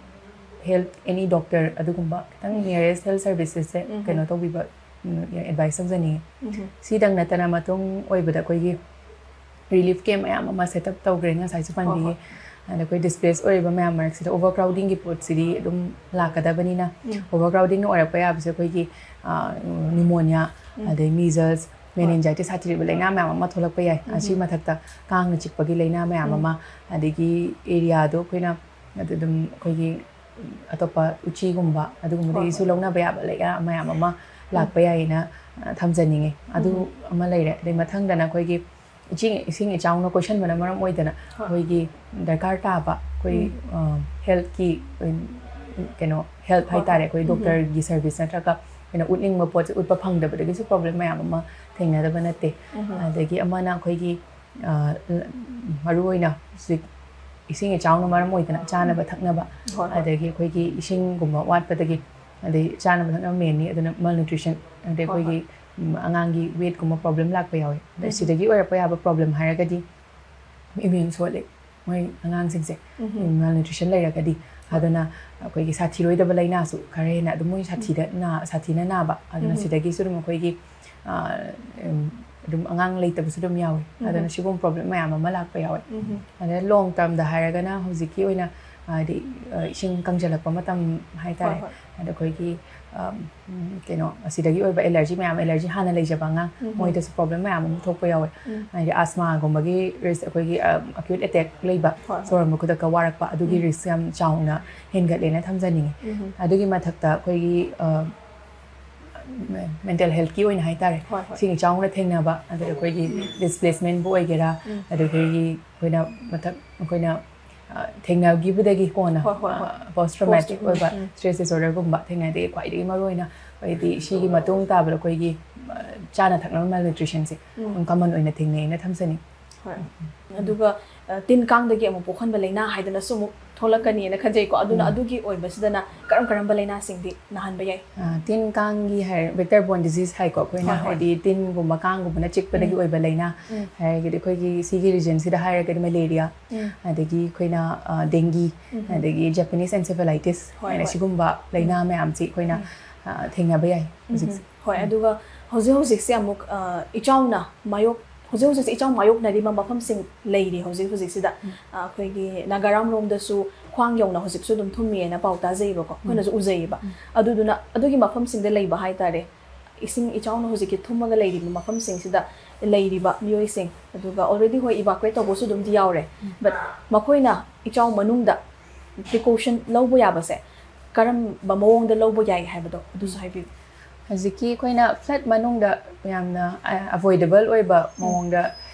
ꯍꯦꯜꯊ, ꯑꯦꯅꯤ ꯗꯣꯛꯇꯔ ꯑꯗꯨꯒꯨꯝꯕ ꯈꯤꯇꯪ ꯅꯤꯌꯔꯦꯁ ꯍꯦꯜꯊ ꯁꯔꯚꯤꯁꯦꯁꯁꯦ ꯎꯝ꯫ ꯀꯩꯅꯣ ꯇꯧꯕꯤꯕ, ꯎꯝ, ꯑꯦꯗꯚꯥꯏꯁ ꯇꯧꯖꯅꯤꯡꯉꯤ꯫ ꯎꯝ꯫ ꯁꯤꯗꯪ ꯅꯠꯇꯅ ꯃꯇꯨꯡ ꯑꯣꯏꯕꯗ ꯑꯩꯈꯣꯏꯒꯤ ꯔꯤꯂꯤꯐ ꯀꯦꯝ ꯃꯌꯥꯝ ꯑꯃ ꯁꯦꯠ ꯑꯞ ꯇꯧꯈ꯭ꯔꯦ, ꯉꯁꯥꯏꯁꯨ ꯍꯣꯏ, ꯄꯟꯕꯤꯌꯦ꯫ ꯍꯣꯏ꯫ ꯑꯗ ꯑꯩꯈꯣꯏ ꯗꯤꯁꯄ꯭ꯂꯦꯁ ꯑꯣꯏꯔꯤꯕ ꯃꯌꯥꯝ ꯃꯔꯛꯁꯤꯗ ꯑꯣꯚꯔ ꯀ꯭ꯔꯥꯎꯗꯤꯡꯒꯤ ꯄꯣꯠꯁꯤꯗꯤ ꯑꯗꯨꯝ ꯂꯥꯛꯀꯗꯕꯅꯤꯅ, ꯎꯝ꯫ ꯑꯣꯚꯔ ꯀ꯭ꯔꯥꯎꯗꯤꯡꯅ ꯑꯣꯏꯔꯛꯄ ꯌꯥꯕꯁꯦ ꯑꯩꯈꯣꯏꯒꯤ ꯅꯤꯃꯣꯅꯤꯌꯥ, ꯎꯝ꯫ ꯑꯗꯩ ꯃꯤꯖꯜꯁ, ꯃꯦꯅꯦꯟꯖꯥꯏꯇꯤꯁ ꯁꯥꯊꯤꯔꯤꯕ ꯂꯥꯏꯅꯥ ꯃꯌꯥꯝ ꯑꯃ ꯊꯣꯛꯂꯛꯄ ꯌꯥꯏ꯫ ꯎꯝ꯫ ꯑꯁꯤꯒꯤ ꯃꯊꯛꯇ ꯀꯥꯡꯅ ꯆꯤꯛꯄꯒꯤ ꯂꯥꯏꯅꯥ ꯃꯌꯥꯝ ꯎꯝ꯫ ꯑꯃ, ꯑꯗꯒꯤ ꯑꯦꯔꯤꯌꯥꯗꯣ ꯑꯩꯈꯣꯏꯅ ꯑꯗꯨ ꯑꯗꯨꯝ ꯑꯩꯈꯣꯏꯒꯤ ꯑꯇꯣꯞꯄ ꯎꯆꯤꯒꯨꯝꯕ ꯑꯗꯨꯒꯨꯝꯕꯗꯒꯤꯁꯨ ꯍꯣꯏ, ꯍꯣꯏ꯫ ꯂꯧꯅꯕ ꯌꯥꯕ ꯂꯩꯅꯥ ꯃꯌꯥꯝ ꯑꯃ ꯎꯝ꯫ ꯂꯥꯛꯄ ꯌꯥꯏꯌꯦꯅ, ꯑ, ꯊꯝꯖꯅꯤꯡꯉꯤ꯫ ꯑꯗꯨ ꯎꯝ꯫ ꯑꯃ ꯂꯩꯔꯦ꯫ ꯑꯗꯩ ꯃꯊꯪꯗꯅ ꯑꯩꯈꯣꯏꯒꯤ ꯏꯁꯤꯡ, ꯏꯁꯤꯡ ꯏꯆꯥꯎꯅ ꯀꯣꯏꯁꯟꯕꯅ ꯃꯔꯝ ꯑꯣꯏꯗꯅ ꯍꯣꯏ꯫ ꯑꯩꯈꯣꯏꯒꯤ ꯗꯔꯀꯥꯔ ꯇꯥꯕ ꯑꯩꯈꯣꯏ, ꯎꯝ꯫ ꯑ, healthꯀꯤ, ꯎꯝ, ꯀꯩꯅꯣ, help ꯍꯣꯏ, ꯍꯥꯏꯇꯥꯔꯦ, ꯍꯣꯏ꯫ ꯑꯩꯈꯣꯏ ꯎꯝ꯫ doctorꯒꯤ service ꯅꯠꯇ꯭ꯔꯒ ꯑꯩꯈꯣꯏꯅ ꯎꯠꯅꯤꯡꯕ ꯄꯣꯠꯁꯦ ꯎꯠꯄ ꯐꯪꯗꯕꯗꯒꯤꯁꯨ problem ꯃꯌꯥꯝ ꯑꯃ ꯊꯦꯡꯅꯗꯕ ꯅꯠꯇꯦ꯫ ꯎꯝ꯫ ꯑꯗꯒꯤ ꯑꯃꯅ ꯑꯩꯈꯣꯏꯒꯤ, ꯑ, ꯃꯔꯨꯑꯣꯏꯅ ꯍꯧꯖꯤꯛ ꯏꯁꯤꯡ ꯏꯆꯥꯎꯅ ꯃꯔꯝ ꯑꯣꯏꯗꯅ ꯆꯥꯅꯕ ꯊꯛꯅꯕ, ꯍꯣꯏ, ꯍꯣꯏ꯫ ꯑꯗꯒꯤ ꯑꯩꯈꯣꯏꯒꯤ ꯏꯁꯤꯡꯒꯨꯝꯕ ꯋꯥꯠꯄꯗꯒꯤ, ꯑꯗꯩ ꯆꯥꯅꯕ ꯊꯛꯅꯕ mainꯅꯤ, ꯑꯗꯨꯅ malnutrition, ꯑꯗꯩ ꯍꯣꯏ, ꯑꯩꯈꯣꯏꯒꯤ, ꯍꯣꯏ꯫ ꯎꯝ, ꯑꯉꯥꯡꯒꯤ weightꯀꯨꯝꯕ problem ꯂꯥꯛꯄ ꯌꯥꯎꯋꯤ꯫ ꯑꯗ ꯎꯝ꯫ ꯁꯤꯗꯒꯤ ꯑꯣꯏꯔꯛꯄ ꯌꯥꯕ problem ꯍꯥꯏꯔꯒꯗꯤ immune ꯁꯣꯜꯂꯤ ꯃꯣꯏ ꯑꯉꯥꯡꯁꯤꯡꯁꯦ, ꯎꯝ꯫ Malnutrition ꯂꯩꯔꯒꯗꯤ꯫ ꯍꯣꯏ꯫ ꯑꯗꯨꯅ ꯑꯩꯈꯣꯏꯒꯤ ꯁꯥꯊꯤꯔꯣꯏꯗꯕ ꯂꯥꯏꯅꯥꯁꯨ ꯈꯔ ꯍꯦꯟꯅ ꯑꯗꯨꯝ ꯃꯣꯏ ꯎꯝ꯫ ꯁꯥꯊꯤꯗ-, ꯅꯥ-, ꯁꯥꯊꯤꯅ ꯅꯥꯕ, ꯑꯗꯨꯅ ꯎꯝ꯫ ꯁꯤꯗꯒꯤꯁꯨ ꯑꯗꯨꯝ ꯑꯩꯈꯣꯏꯒꯤ, ꯑ, ꯎꯝ, ꯑꯗꯨꯝ ꯑꯉꯥꯡ ꯂꯩꯇꯕꯁꯨ ꯑꯗꯨꯝ ꯌꯥꯎꯋꯤ꯫ ꯎꯝ꯫ ꯑꯗꯨꯅ ꯁꯤꯒꯨꯝꯕ problem ꯃꯌꯥꯝ ꯑꯃ ꯂꯥꯛꯄ ꯌꯥꯎꯋꯦ꯫ ꯎꯝ꯫ ꯑꯗ long termꯗ ꯍꯥꯏꯔꯒꯅ ꯍꯧꯖꯤꯛꯀꯤ ꯑꯣꯏꯅ, ꯍꯥꯏꯗꯤ, ꯑ, ꯏꯁꯤꯡ ꯀꯪꯁꯤꯜꯂꯛꯄ ꯃꯇꯝ ꯍꯥꯏꯇꯥꯔꯦ꯫ ꯍꯣꯏ, ꯍꯣꯏ꯫ ꯑꯗ ꯑꯩꯈꯣꯏꯒꯤ, ꯑꯝ, ꯎꯝ, ꯀꯩꯅꯣ, ꯑꯁꯤꯗꯒꯤ ꯑꯣꯏꯕ allergy ꯃꯌꯥꯝ, allergy ꯍꯥꯟꯅ ꯂꯩꯖꯕ ꯑꯉꯥꯡ, ꯎꯝ꯫ ꯃꯣꯏꯗꯁꯨ problem ꯃꯌꯥꯝ ꯑꯃ ꯊꯣꯛꯄ ꯌꯥꯎꯋꯦ꯫ ꯎꯝ꯫ ꯍꯥꯏꯗꯤ asthmaꯒꯨꯝꯕꯒꯤ risk, ꯑꯩꯈꯣꯏꯒꯤ, ꯑ, acute attack ꯂꯩꯕ, ꯍꯣꯏ, ꯍꯣꯏ꯫ ꯁꯣꯔ ꯍꯣꯟꯕ ꯈꯨꯗꯛꯇ ꯋꯥꯔꯛꯄ, ꯑꯗꯨꯒꯤ ꯎꯝ꯫ Risk ꯌꯥꯝ ꯆꯥꯎꯅ ꯍꯦꯟꯒꯠꯂꯦꯅ ꯊꯝꯖꯅꯤꯡꯉꯤ꯫ ꯎꯝ꯫ ꯑꯗꯨꯒꯤ ꯃꯊꯛꯇ ꯑꯩꯈꯣꯏꯒꯤ, ꯑ, mental healthꯀꯤ ꯑꯣꯏꯅ ꯍꯥꯏꯇꯥꯔꯦ, ꯍꯣꯏ, ꯍꯣꯏ꯫ ꯏꯁꯤꯡ ꯏꯆꯥꯎꯅ ꯊꯦꯡꯅꯕ, ꯑꯗꯨꯗ ꯑꯩꯈꯣꯏꯒꯤ ꯎꯝ꯫ Displacementꯕꯨ ꯑꯣꯏꯒꯦꯔꯥ, ꯎꯝ꯫ ꯑꯗꯨꯗꯒꯤ ꯑꯩꯈꯣꯏꯅ ꯃꯊꯛ, ꯑꯩꯈꯣꯏꯅ, ꯑ, ꯊꯦꯡꯅꯈꯤꯕꯗꯒꯤ ꯀꯣꯟꯅ, ꯍꯣꯏ, ꯍꯣꯏ, ꯍꯣꯏ꯫ ꯑ, post traumatic Post-, ꯎꯝ, ꯑꯣꯏꯕ ꯎꯝ꯫ Stress disorderꯒꯨꯝꯕ ꯊꯦꯡꯅꯩ꯫ ꯑꯗꯒꯤ ꯈ꯭ꯋꯥꯏꯗꯒꯤ ꯃꯔꯨꯑꯣꯏꯅ ꯑꯩꯈꯣꯏꯗꯤ ꯁꯤꯒꯤ ꯃꯇꯨꯡ ꯇꯥꯕꯗ ꯑꯩꯈꯣꯏꯒꯤ, ꯑ, ꯆꯥꯅ ꯊꯛꯅꯕ malnutritionꯁꯦ ꯎꯝ꯫ ꯑꯗꯨꯝ common ꯑꯣꯏꯅ ꯊꯦꯡꯅꯩꯅ ꯊꯝꯖꯅꯤꯡꯉꯤ꯫ ꯍꯣꯏ꯫ ꯑꯗꯨꯒ, ꯑ, ꯇꯤꯟ ꯀꯥꯡꯗꯒꯤ ꯑꯃꯨꯛ ꯄꯣꯛꯍꯟꯕ ꯂꯥꯏꯅꯥ ꯍꯥꯏꯗꯅꯁꯨ ꯑꯃꯨꯛ ꯊꯣꯛꯂꯛꯀꯅꯤꯅ ꯈꯟꯖꯩꯀꯣ꯫ ꯑꯗꯨꯅ ꯎꯝ꯫ ꯑꯗꯨꯒꯤ ꯑꯣꯏꯕꯁꯤꯗꯅ ꯀꯔꯝ ꯀꯔꯝꯕ ꯂꯥꯏꯅꯥꯁꯤꯡꯗꯤ ꯅꯥꯍꯟꯕ ꯌꯥꯏ? ꯑ, ꯇꯤꯟ ꯀꯥꯡꯒꯤ ꯍꯥꯏꯔ-, vector borne disease ꯍꯥꯏꯀꯣ ꯑꯩꯈꯣꯏꯅ, ꯍꯣꯏ, ꯍꯣꯏ꯫ ꯍꯥꯏꯗꯤ ꯇꯤꯟꯒꯨꯝꯕ ꯀꯥꯡꯒꯨꯝꯕꯅ ꯆꯤꯛꯄꯗꯒꯤ ꯎꯝ꯫ ꯑꯣꯏꯕ ꯂꯥꯏꯅꯥ ꯎꯝ꯫ ꯍꯥꯏꯔꯒꯗꯤ ꯑꯩꯈꯣꯏꯒꯤ ꯁꯤꯒꯤ regionꯁꯤꯗ ꯍꯥꯏꯔꯒꯗꯤ malaria, ꯎꯝ꯫ ꯑꯗꯒꯤ ꯑꯩꯈꯣꯏꯅ, ꯑ, dengue, ꯎꯝ꯫ ꯑꯗꯒꯤ Japanese encephalitis ꯍꯣꯏ, ꯍꯥꯏꯅ ꯍꯣꯏ꯫ ꯁꯤꯒꯨꯝꯕ ꯂꯥꯏꯅꯥ ꯎꯝ꯫ ꯃꯌꯥꯝꯁꯤ ꯑꯩꯈꯣꯏꯅ, ꯎꯝ꯫ ꯑ, ꯊꯦꯡꯅꯕ ꯌꯥꯏ ꯎꯝ꯫ ꯍꯧꯖꯤꯛꯁꯦ꯫ ꯍꯣꯏ, ꯎꯝ꯫ ꯑꯗꯨꯒ ꯍꯧꯖꯤꯛ ꯍꯧꯖꯤꯛꯁꯦ ꯑꯃꯨꯛ, ꯑ, ꯏꯆꯥꯎꯅ ꯃꯥꯌꯣꯛ-, ꯍꯧꯖꯤꯛ ꯍꯧꯖꯤꯛꯁꯦ ꯏꯆꯥꯎ ꯃꯥꯌꯣꯛꯅꯔꯤꯕ ꯃꯐꯝꯁꯤꯡ ꯂꯩꯔꯤ ꯍꯧꯖꯤꯛ ꯍꯧꯖꯤꯛꯁꯤꯗ꯫ ꯎꯝ꯫ ꯑ, ꯑꯩꯈꯣꯏꯒꯤ ꯅꯥꯒꯥꯔꯥꯝ ꯂꯣꯝꯗꯁꯨ ꯈ꯭ꯋꯥꯡ ꯌꯧꯅ ꯍꯧꯖꯤꯛꯁꯨ ꯑꯗꯨꯝ ꯊꯨꯝꯃꯤꯅ ꯄꯥꯎ ꯇꯥꯖꯩꯕꯀꯣ, ꯎꯝ꯫ ꯑꯩꯈꯣꯏꯅꯁꯨ ꯎꯖꯩꯌꯦꯕ꯫ ꯎꯝ꯫ ꯑꯗꯨꯗꯨꯅ ꯑꯗꯨꯒꯤ ꯃꯐꯝꯁꯤꯡꯗ ꯂꯩꯕ ꯍꯥꯏꯇꯥꯔꯦ, ꯏꯁꯤꯡ ꯏꯆꯥꯎꯅ ꯍꯧꯖꯤꯛꯀꯤ ꯊꯨꯝꯃꯒ ꯂꯩꯔꯤꯕ ꯃꯐꯝꯁꯤꯡꯁꯤꯗ ꯂꯩꯔꯤꯕ ꯃꯤꯑꯣꯏꯁꯤꯡ, ꯑꯗꯨꯒ already ꯍꯣꯏ evacuate ꯇꯧꯕꯁꯨ ꯑꯗꯨꯝꯗꯤ ꯌꯥꯎꯔꯦ, ꯎꯝ꯫ But ꯃꯈꯣꯏꯅ ꯏꯆꯥꯎ ꯃꯅꯨꯡꯗ ꯄ꯭ꯔꯤꯀꯣꯁꯟ ꯂꯧꯕ ꯌꯥꯕꯁꯦ ꯀꯔꯝꯕ ꯃꯑꯣꯡꯗ ꯂꯧꯕ ꯌꯥꯏ ꯍꯥꯏꯕꯗꯣ ꯑꯗꯨꯁꯨ ꯍꯥꯏꯕꯤꯌꯨ꯫ ꯍꯧꯖꯤꯛꯀꯤ ꯑꯩꯈꯣꯏꯅ ꯐ꯭ꯂꯠ ꯃꯅꯨꯡꯗ ꯌꯥꯝꯅ ꯑꯦ, ꯑꯦꯚꯣꯏꯗꯦꯕꯜ ꯑꯣꯏꯕ ꯃꯑꯣꯡꯗ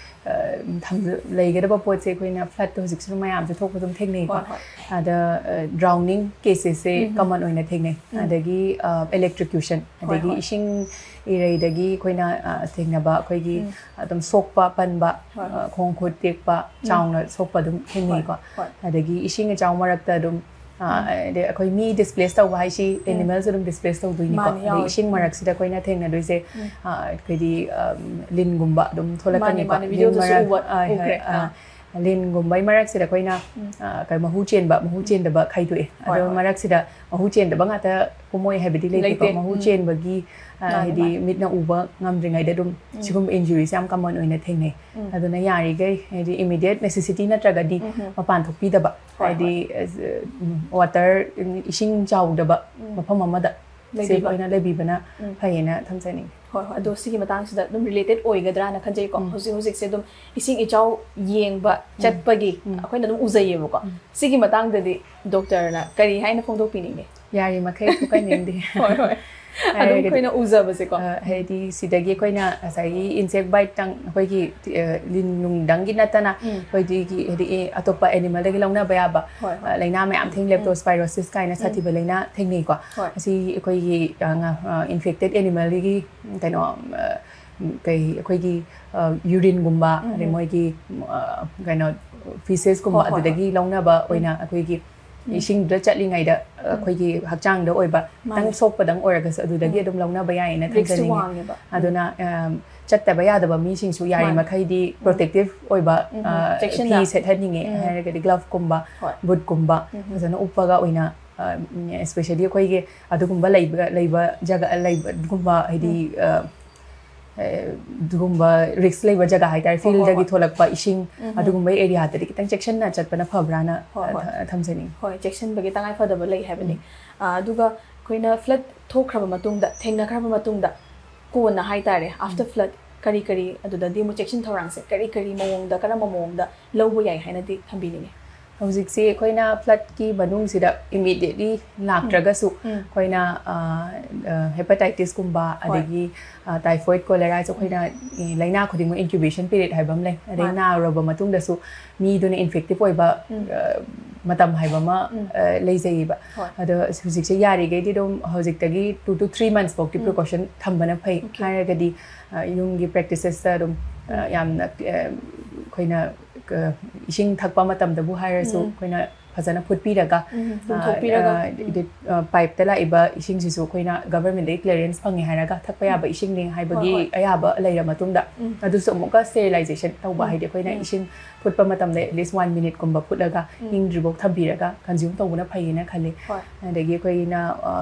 ꯑ, ꯊꯝ- ꯂꯩꯒꯗꯕ ꯄꯣꯠꯁꯦ ꯑꯩꯈꯣꯏꯅ ꯐ꯭ꯂꯠꯇ ꯍꯧꯖꯤꯛꯁꯨ ꯃꯌꯥꯝꯁꯨ ꯊꯣꯛꯄ ꯑꯗꯨꯝ ꯊꯦꯡꯅꯩꯀꯣ꯫ ꯍꯣꯏ, ꯍꯣꯏ꯫ ꯑꯗ ꯗ꯭ꯔꯥꯎꯅꯤꯡ ꯀꯦꯁꯦꯁꯁꯦ ꯀꯃꯟ ꯑꯣꯏꯅ ꯊꯦꯡꯅꯩ꯫ ꯑꯗꯒꯤ ꯏꯂꯦꯛꯇ꯭ꯔꯤꯀ꯭ꯌꯨꯁꯟ, ꯍꯣꯏ, ꯑꯗꯒꯤ ꯍꯣꯏ꯫ ꯏꯁꯤꯡ ꯏꯔꯩꯗꯒꯤ ꯑꯩꯈꯣꯏꯅ ꯑ, ꯊꯦꯡꯅꯕ ꯑꯩꯈꯣꯏꯒꯤ ꯑꯗꯨꯝ ꯁꯣꯛꯄ ꯄꯟꯕ, ꯍꯣꯏ, ꯑ, ꯈꯣꯡ ꯈꯨꯠ ꯇꯦꯛꯄ, ꯆꯥꯎꯅ ꯁꯣꯛꯄ ꯑꯗꯨꯝ ꯊꯦꯡꯅꯩꯀꯣ꯫ ꯍꯣꯏ꯫ ꯑꯗꯒꯤ ꯏꯁꯤꯡ ꯏꯆꯥꯎ ꯃꯔꯛꯇ ꯑꯗꯨꯝ ꯑ, ꯑꯗꯩ ꯑꯩꯈꯣꯏ ꯃꯤ ꯗꯤꯁꯄ꯭ꯂꯦꯁ ꯇꯧꯕ ꯍꯥꯏꯁꯤ ꯑꯦꯅꯤꯃꯦꯜꯁ ꯑꯗꯨꯝ ꯗꯤꯁꯄ꯭ꯂꯦꯁ ꯇꯧꯗꯣꯏꯅꯤꯀꯣ꯫ ꯃꯥꯅꯦ, ꯑꯗꯩ ꯌꯥꯎꯋꯦ꯫ ꯏꯁꯤꯡ ꯃꯔꯛꯁꯤꯗ ꯑꯩꯈꯣꯏꯅ ꯊꯦꯡꯅꯗꯣꯏꯁꯦ ꯑ, ꯑꯩꯈꯣꯏꯗꯤ ꯑ, ꯂꯤꯟꯒꯨꯝꯕ ꯑꯗꯨꯝ ꯃꯥꯅꯦ, ꯊꯣꯛꯂꯛꯀꯅꯤꯀꯣ꯫ ꯃꯥꯅꯦ, ꯃꯥꯅꯦ, ꯚꯤꯗꯤꯑꯣꯗꯁꯨ ꯎꯕ, ꯑ, ꯍꯣꯏ, ꯎꯈ꯭ꯔꯦ꯫ ꯑ, ꯑꯥ꯫ ꯂꯤꯟꯒꯨꯝꯕꯒꯤ ꯃꯔꯛꯁꯤꯗ ꯑꯩꯈꯣꯏꯅ ꯑ, ꯀꯩ- ꯃꯍꯨ ꯆꯦꯟꯕ, ꯃꯍꯨ ꯆꯦꯟꯗꯕ ꯈꯥꯏꯗꯣꯛꯑꯦ꯫ ꯍꯣꯏ, ꯑꯗꯣ ꯍꯣꯏ꯫ ꯃꯔꯛꯁꯤꯗ ꯃꯍꯨ ꯆꯦꯟꯗꯕ ꯉꯥꯛꯇ ꯀꯨꯝꯃꯣꯏ ꯍꯥꯏꯕꯗꯤ ꯂꯩꯇꯦꯀꯣ꯫ ꯂꯩꯇꯦ꯫ ꯃꯍꯨ ꯎꯝ꯫ ꯆꯦꯟꯕꯒꯤ ꯑ, ꯃꯥꯅꯦ, ꯍꯥꯏꯗꯤ ꯃꯥꯅꯦ꯫ ꯃꯤꯠꯅ ꯎꯕ ꯉꯝꯗ꯭ꯔꯤꯉꯩꯗ ꯑꯗꯨꯝ ꯁꯤꯒꯨꯝꯕ ꯏꯟꯖꯨꯔꯤꯁꯦ ꯌꯥꯝ ꯀꯃꯟ ꯑꯣꯏꯅ ꯊꯦꯡꯅꯩ꯫ ꯑꯗꯨꯅ ꯌꯥꯔꯤꯈꯩ ꯍꯥꯏꯗꯤ ꯏꯃꯤꯗꯤꯌꯦꯠ ꯅꯦꯁꯦꯁꯤꯇꯤ ꯅꯠꯇ꯭ꯔꯒꯗꯤ ꯃꯄꯥꯟ ꯊꯣꯛꯄꯤꯗꯕ꯫ ꯍꯣꯏ, ꯍꯥꯏꯗꯤ ꯋꯥꯇꯔ, ꯏꯁꯤꯡ ꯆꯥꯎꯗꯕ ꯃꯐꯝ ꯑꯃꯗ ꯁꯦꯐ ꯂꯩꯕꯤꯕ꯫ ꯑꯣꯏꯅ ꯂꯩꯕꯤꯕꯅ ꯐꯩꯌꯦꯅ ꯊꯝꯖꯅꯤꯡꯉꯤ꯫ ꯍꯣꯏ, ꯍꯣꯏ꯫ ꯑꯗꯣ ꯁꯤꯒꯤ ꯃꯇꯥꯡꯁꯤꯗ ꯑꯗꯨꯝ ꯔꯤꯂꯦꯇꯦꯠ ꯑꯣꯏꯒꯗ꯭ꯔꯥꯅ ꯈꯟꯖꯩꯀꯣ꯫ ꯍꯧꯖꯤꯛ ꯍꯧꯖꯤꯛꯁꯦ ꯑꯗꯨꯝ ꯏꯁꯤꯡ ꯏꯆꯥꯎ ꯌꯦꯡꯕ ꯆꯠꯄꯒꯤ ꯑꯩꯈꯣꯏꯅ ꯑꯗꯨꯝ ꯎꯖꯩꯌꯦꯕꯀꯣ꯫ ꯁꯤꯒꯤ ꯃꯇꯥꯡꯗꯗꯤ ꯗꯣꯛꯇꯔꯅ ꯀꯔꯤ ꯍꯥꯏꯅ ꯐꯣꯡꯗꯣꯛꯄꯤꯅꯤꯡꯉꯦ? ꯌꯥꯔꯤꯃꯈꯩ ꯊꯣꯛꯍꯟꯅꯤꯡꯗꯦ꯫ ꯍꯣꯏ, ꯍꯣꯏ꯫ ꯑꯗꯨꯝ ꯍꯥꯏꯔꯒꯗꯤ ꯑꯩꯈꯣꯏꯅ ꯎꯖꯕꯁꯦꯀꯣ꯫ ꯑ, ꯍꯥꯏꯗꯤ ꯁꯤꯗꯒꯤ ꯑꯩꯈꯣꯏꯅ ꯉꯁꯥꯏꯒꯤ ꯏꯟꯁꯦꯛ ꯕꯥꯏꯠꯇꯪ ꯑꯩꯈꯣꯏꯒꯤ ꯑ, ꯂꯤꯟ ꯅꯨꯡꯗꯪꯒꯤ ꯅꯠꯇꯅ ꯑꯩꯈꯣꯏꯗꯒꯤ ꯍꯥꯏꯗꯤ ꯑꯦ, ꯑꯇꯣꯞꯄ ꯑꯦꯅꯤꯃꯦꯜꯗꯒꯤ ꯂꯧꯅꯕ ꯌꯥꯕ ꯍꯣꯏ, ꯍꯣꯏ꯫ ꯑ, ꯂꯥꯏꯅꯥ ꯃꯌꯥꯝ ꯊꯦꯡꯅꯩ, leptospirosis ꯀꯥꯏꯅ ꯁꯥꯊꯤꯕ ꯂꯥꯏꯅꯥ ꯊꯦꯡꯅꯩꯀꯣ꯫ ꯍꯣꯏ꯫ ꯑꯁꯤ ꯑꯩꯈꯣꯏꯒꯤ ꯏꯟꯐꯦꯛꯇꯦꯠ ꯑꯦꯅꯤꯃꯦꯜꯒꯤ ꯀꯩꯅꯣ ꯑ, ꯀꯩ ꯑꯩꯈꯣꯏꯒꯤ ꯌꯨꯔꯤꯟꯒꯨꯝꯕ ꯑꯗꯩ ꯃꯣꯏꯒꯤ ꯑ, ꯀꯩꯅꯣ ꯐꯤꯁꯦꯁꯀꯨꯝꯕ ꯍꯣꯏ, ꯍꯣꯏ, ꯍꯣꯏ꯫ ꯑꯗꯨꯗꯒꯤ ꯂꯧꯅꯕ ꯑꯣꯏꯅ ꯑꯩꯈꯣꯏꯒꯤ ꯏꯁꯤꯡꯗ ꯆꯠꯂꯤꯉꯩꯗ ꯑꯩꯈꯣꯏꯒꯤ ꯍꯛꯆꯥꯡꯗ ꯑꯣꯏꯕ ꯈꯤꯇꯪ ꯃꯥꯅꯦ꯫ ꯁꯣꯛꯄꯗꯪ ꯑꯣꯏꯔꯒꯁꯨ ꯑꯗꯨꯗꯒꯤ ꯑꯗꯨꯝ ꯂꯧꯅꯕ ꯌꯥꯏꯌꯦꯅ ꯔꯤꯛꯁꯇꯤ ꯊꯝꯖꯅꯤꯡꯉꯤ꯫ ꯋꯥꯡꯉꯦꯕ꯫ ꯑꯗꯨꯅ ꯑꯝ, ꯆꯠꯇꯕ ꯌꯥꯗꯕ ꯃꯤꯁꯤꯡꯁꯨ ꯌꯥꯔꯤꯃꯈꯩꯗꯤ ꯄ꯭ꯔꯣꯇꯦꯛꯇꯤꯞ ꯑꯣꯏꯕ ꯑ, ꯆꯦꯛꯁꯤꯟꯅ꯫ ꯐꯤ ꯁꯦꯠꯍꯟꯅꯤꯡꯉꯦ ꯍꯥꯏꯔꯒꯗꯤ ꯒ꯭ꯂꯚꯀꯨꯝꯕ ꯍꯣꯏ꯫ ꯕꯨꯠꯀꯨꯝꯕ ꯐꯖꯅ ꯎꯞꯄꯒ ꯑꯣꯏꯅ ꯑ, ꯎꯝ, especially ꯑꯩꯈꯣꯏꯒꯤ ꯑꯗꯨꯒꯨꯝꯕ ꯂꯩꯕ ꯂꯩꯕ ꯖꯒꯥ ꯂꯩꯕꯒꯨꯝꯕ ꯍꯥꯏꯗꯤ ꯑ, ꯑ, ꯑꯗꯨꯒꯨꯝꯕ ꯔꯤꯛꯁ ꯂꯩꯕ ꯖꯒꯥ ꯍꯥꯏꯇꯥꯔꯦ, ꯍꯣꯏ, ꯍꯣꯏ, ꯐꯤꯜꯗꯒꯤ ꯍꯣꯏ꯫ ꯊꯣꯛꯂꯛꯄ ꯏꯁꯤꯡ ꯑꯗꯨꯒꯨꯝꯕ ꯑꯦꯔꯤꯌꯥꯗꯗꯤ ꯈꯤꯇꯪ ꯆꯦꯛꯁꯤꯟꯅ ꯆꯠꯄꯅ ꯐꯕ꯭ꯔꯥꯅ ꯍꯣꯏ, ꯑ, ꯍꯣꯏ꯫ ꯊ- ꯊꯝꯖꯅꯤꯡꯉꯤ꯫ ꯍꯣꯏ, ꯆꯦꯛꯁꯤꯟꯕꯒꯤ ꯇꯉꯥꯏ ꯐꯗꯕ ꯂꯩ ꯍꯥꯏꯕꯅꯤ꯫ ꯑ, ꯑꯗꯨꯒ ꯑꯩꯈꯣꯏꯅ ꯐ꯭ꯂꯠ ꯊꯣꯛꯈ꯭ꯔꯕ ꯃꯇꯨꯡꯗ, ꯊꯦꯡꯅꯈ꯭ꯔꯕ ꯃꯇꯨꯡꯗ ꯀꯣꯟꯅ ꯍꯥꯏꯇꯥꯔꯦ, after flood ꯀꯔꯤ ꯀꯔꯤ, ꯑꯗꯨꯗꯗꯤ ꯑꯃꯨꯛ ꯆꯦꯛꯁꯤꯟ ꯊꯧꯔꯥꯡꯁꯦ ꯀꯔꯤ ꯀꯔꯤ ꯃꯑꯣꯡꯗ, ꯀꯔꯝꯕ ꯃꯑꯣꯡꯗ ꯂꯧꯕ ꯌꯥꯏ ꯍꯥꯏꯅꯗꯤ ꯊꯝꯕꯤꯅꯤꯡꯉꯤ? ꯍꯧꯖꯤꯛꯁꯤ ꯑꯩꯈꯣꯏꯅ floodꯀꯤ ꯃꯅꯨꯡꯁꯤꯗ immediately ꯂꯥꯛꯇ꯭ꯔꯒꯁꯨ, ꯎꯝ. ꯑꯩꯈꯣꯏꯅ ꯍꯦꯄꯥꯇꯥꯏꯇꯤꯁꯀꯨꯝꯕ, ꯍꯣꯏ. ꯑꯗꯒꯤ ꯇꯥꯏꯐꯣꯏꯗ, ꯀꯣꯂꯦꯔꯥꯁꯨ ꯑꯩꯈꯣꯏꯅ ꯂꯥꯏꯅꯥ ꯈꯨꯗꯤꯡꯃꯛ incubation period ꯍꯥꯏꯕ ꯑꯃ ꯂꯩ꯫ ꯑꯗꯩ ꯃꯥꯅꯦ. ꯅꯥꯔꯨꯔꯕ ꯃꯇꯨꯡꯗꯁꯨ ꯃꯤꯗꯨꯅ infective ꯑꯣꯏꯕ ꯎꯝ. ꯑ, ꯃꯇꯝ ꯍꯥꯏꯕ ꯑꯃ ꯎꯝ. ꯑ, ꯂꯩꯖꯩꯌꯦꯕ꯫ ꯍꯣꯏ. ꯑꯗꯣ ꯍꯧꯖꯤꯛꯁꯦ ꯌꯥꯔꯤꯈꯩꯗꯤ ꯑꯗꯨꯝ ꯍꯧꯖꯤꯛꯇꯒꯤ two to three months ꯐꯥꯎꯗꯤ ꯎꯝ. Precaution ꯊꯝꯕꯅ ꯐꯩ꯫ Okay. ꯍꯥꯏꯔꯒꯗꯤ ꯑ, ꯌꯨꯝꯒꯤ practicesꯇ ꯑꯗꯨꯝ ꯑ, ꯎꯝ. ꯌꯥꯝꯅ ꯑ, ꯑꯩꯈꯣꯏꯅ ꯑ, ꯏꯁꯤꯡ ꯊꯛꯄ ꯃꯇꯝꯗꯕꯨ ꯍꯥꯏꯔꯁꯨ ꯎꯝ. ꯑꯩꯈꯣꯏꯅ ꯐꯖꯅ ꯐꯨꯠꯄꯤꯔꯒ ꯎꯝ, ꯑ, ꯂꯨꯝꯊꯣꯛꯄꯤꯔꯒ. ꯑ, ꯎꯝ. ꯏꯗꯤꯠ- ꯑ, pipeꯇ ꯂꯥꯛꯏꯕ ꯏꯁꯤꯡꯁꯤꯁꯨ ꯑꯩꯈꯣꯏꯅ governmentꯗꯒꯤ clearance ꯐꯪꯉꯦ ꯍꯥꯏꯔꯒ ꯊꯛꯄ ꯌꯥꯕ ꯏꯁꯤꯡꯅꯤ ꯍꯥꯏꯕꯒꯤ ꯍꯣꯏ, ꯍꯣꯏ. ꯑꯌꯥꯕ ꯂꯩꯔ ꯃꯇꯨꯡꯗ ꯎꯝ. ꯑꯗꯨꯁꯨ ꯑꯃꯨꯛꯀ sterilization ꯇꯧꯕ ꯎꯝ. ꯍꯥꯏꯗꯤ ꯑꯩꯈꯣꯏꯅ ꯎꯝ. ꯏꯁꯤꯡ ꯐꯨꯠꯄ ꯃꯇꯝꯗ at least one minuteꯀꯨꯝꯕ ꯐꯨꯠꯂꯒ ꯎꯝ. ꯏꯪꯗ꯭ꯔꯤꯐꯥꯎ ꯊꯝꯕꯤꯔꯒ consume ꯇꯧꯕꯅ ꯐꯩꯌꯦꯅ ꯈꯜꯂꯤ꯫ ꯍꯣꯏ. ꯑꯗꯒꯤ ꯑꯩꯈꯣꯏꯅ ꯑ,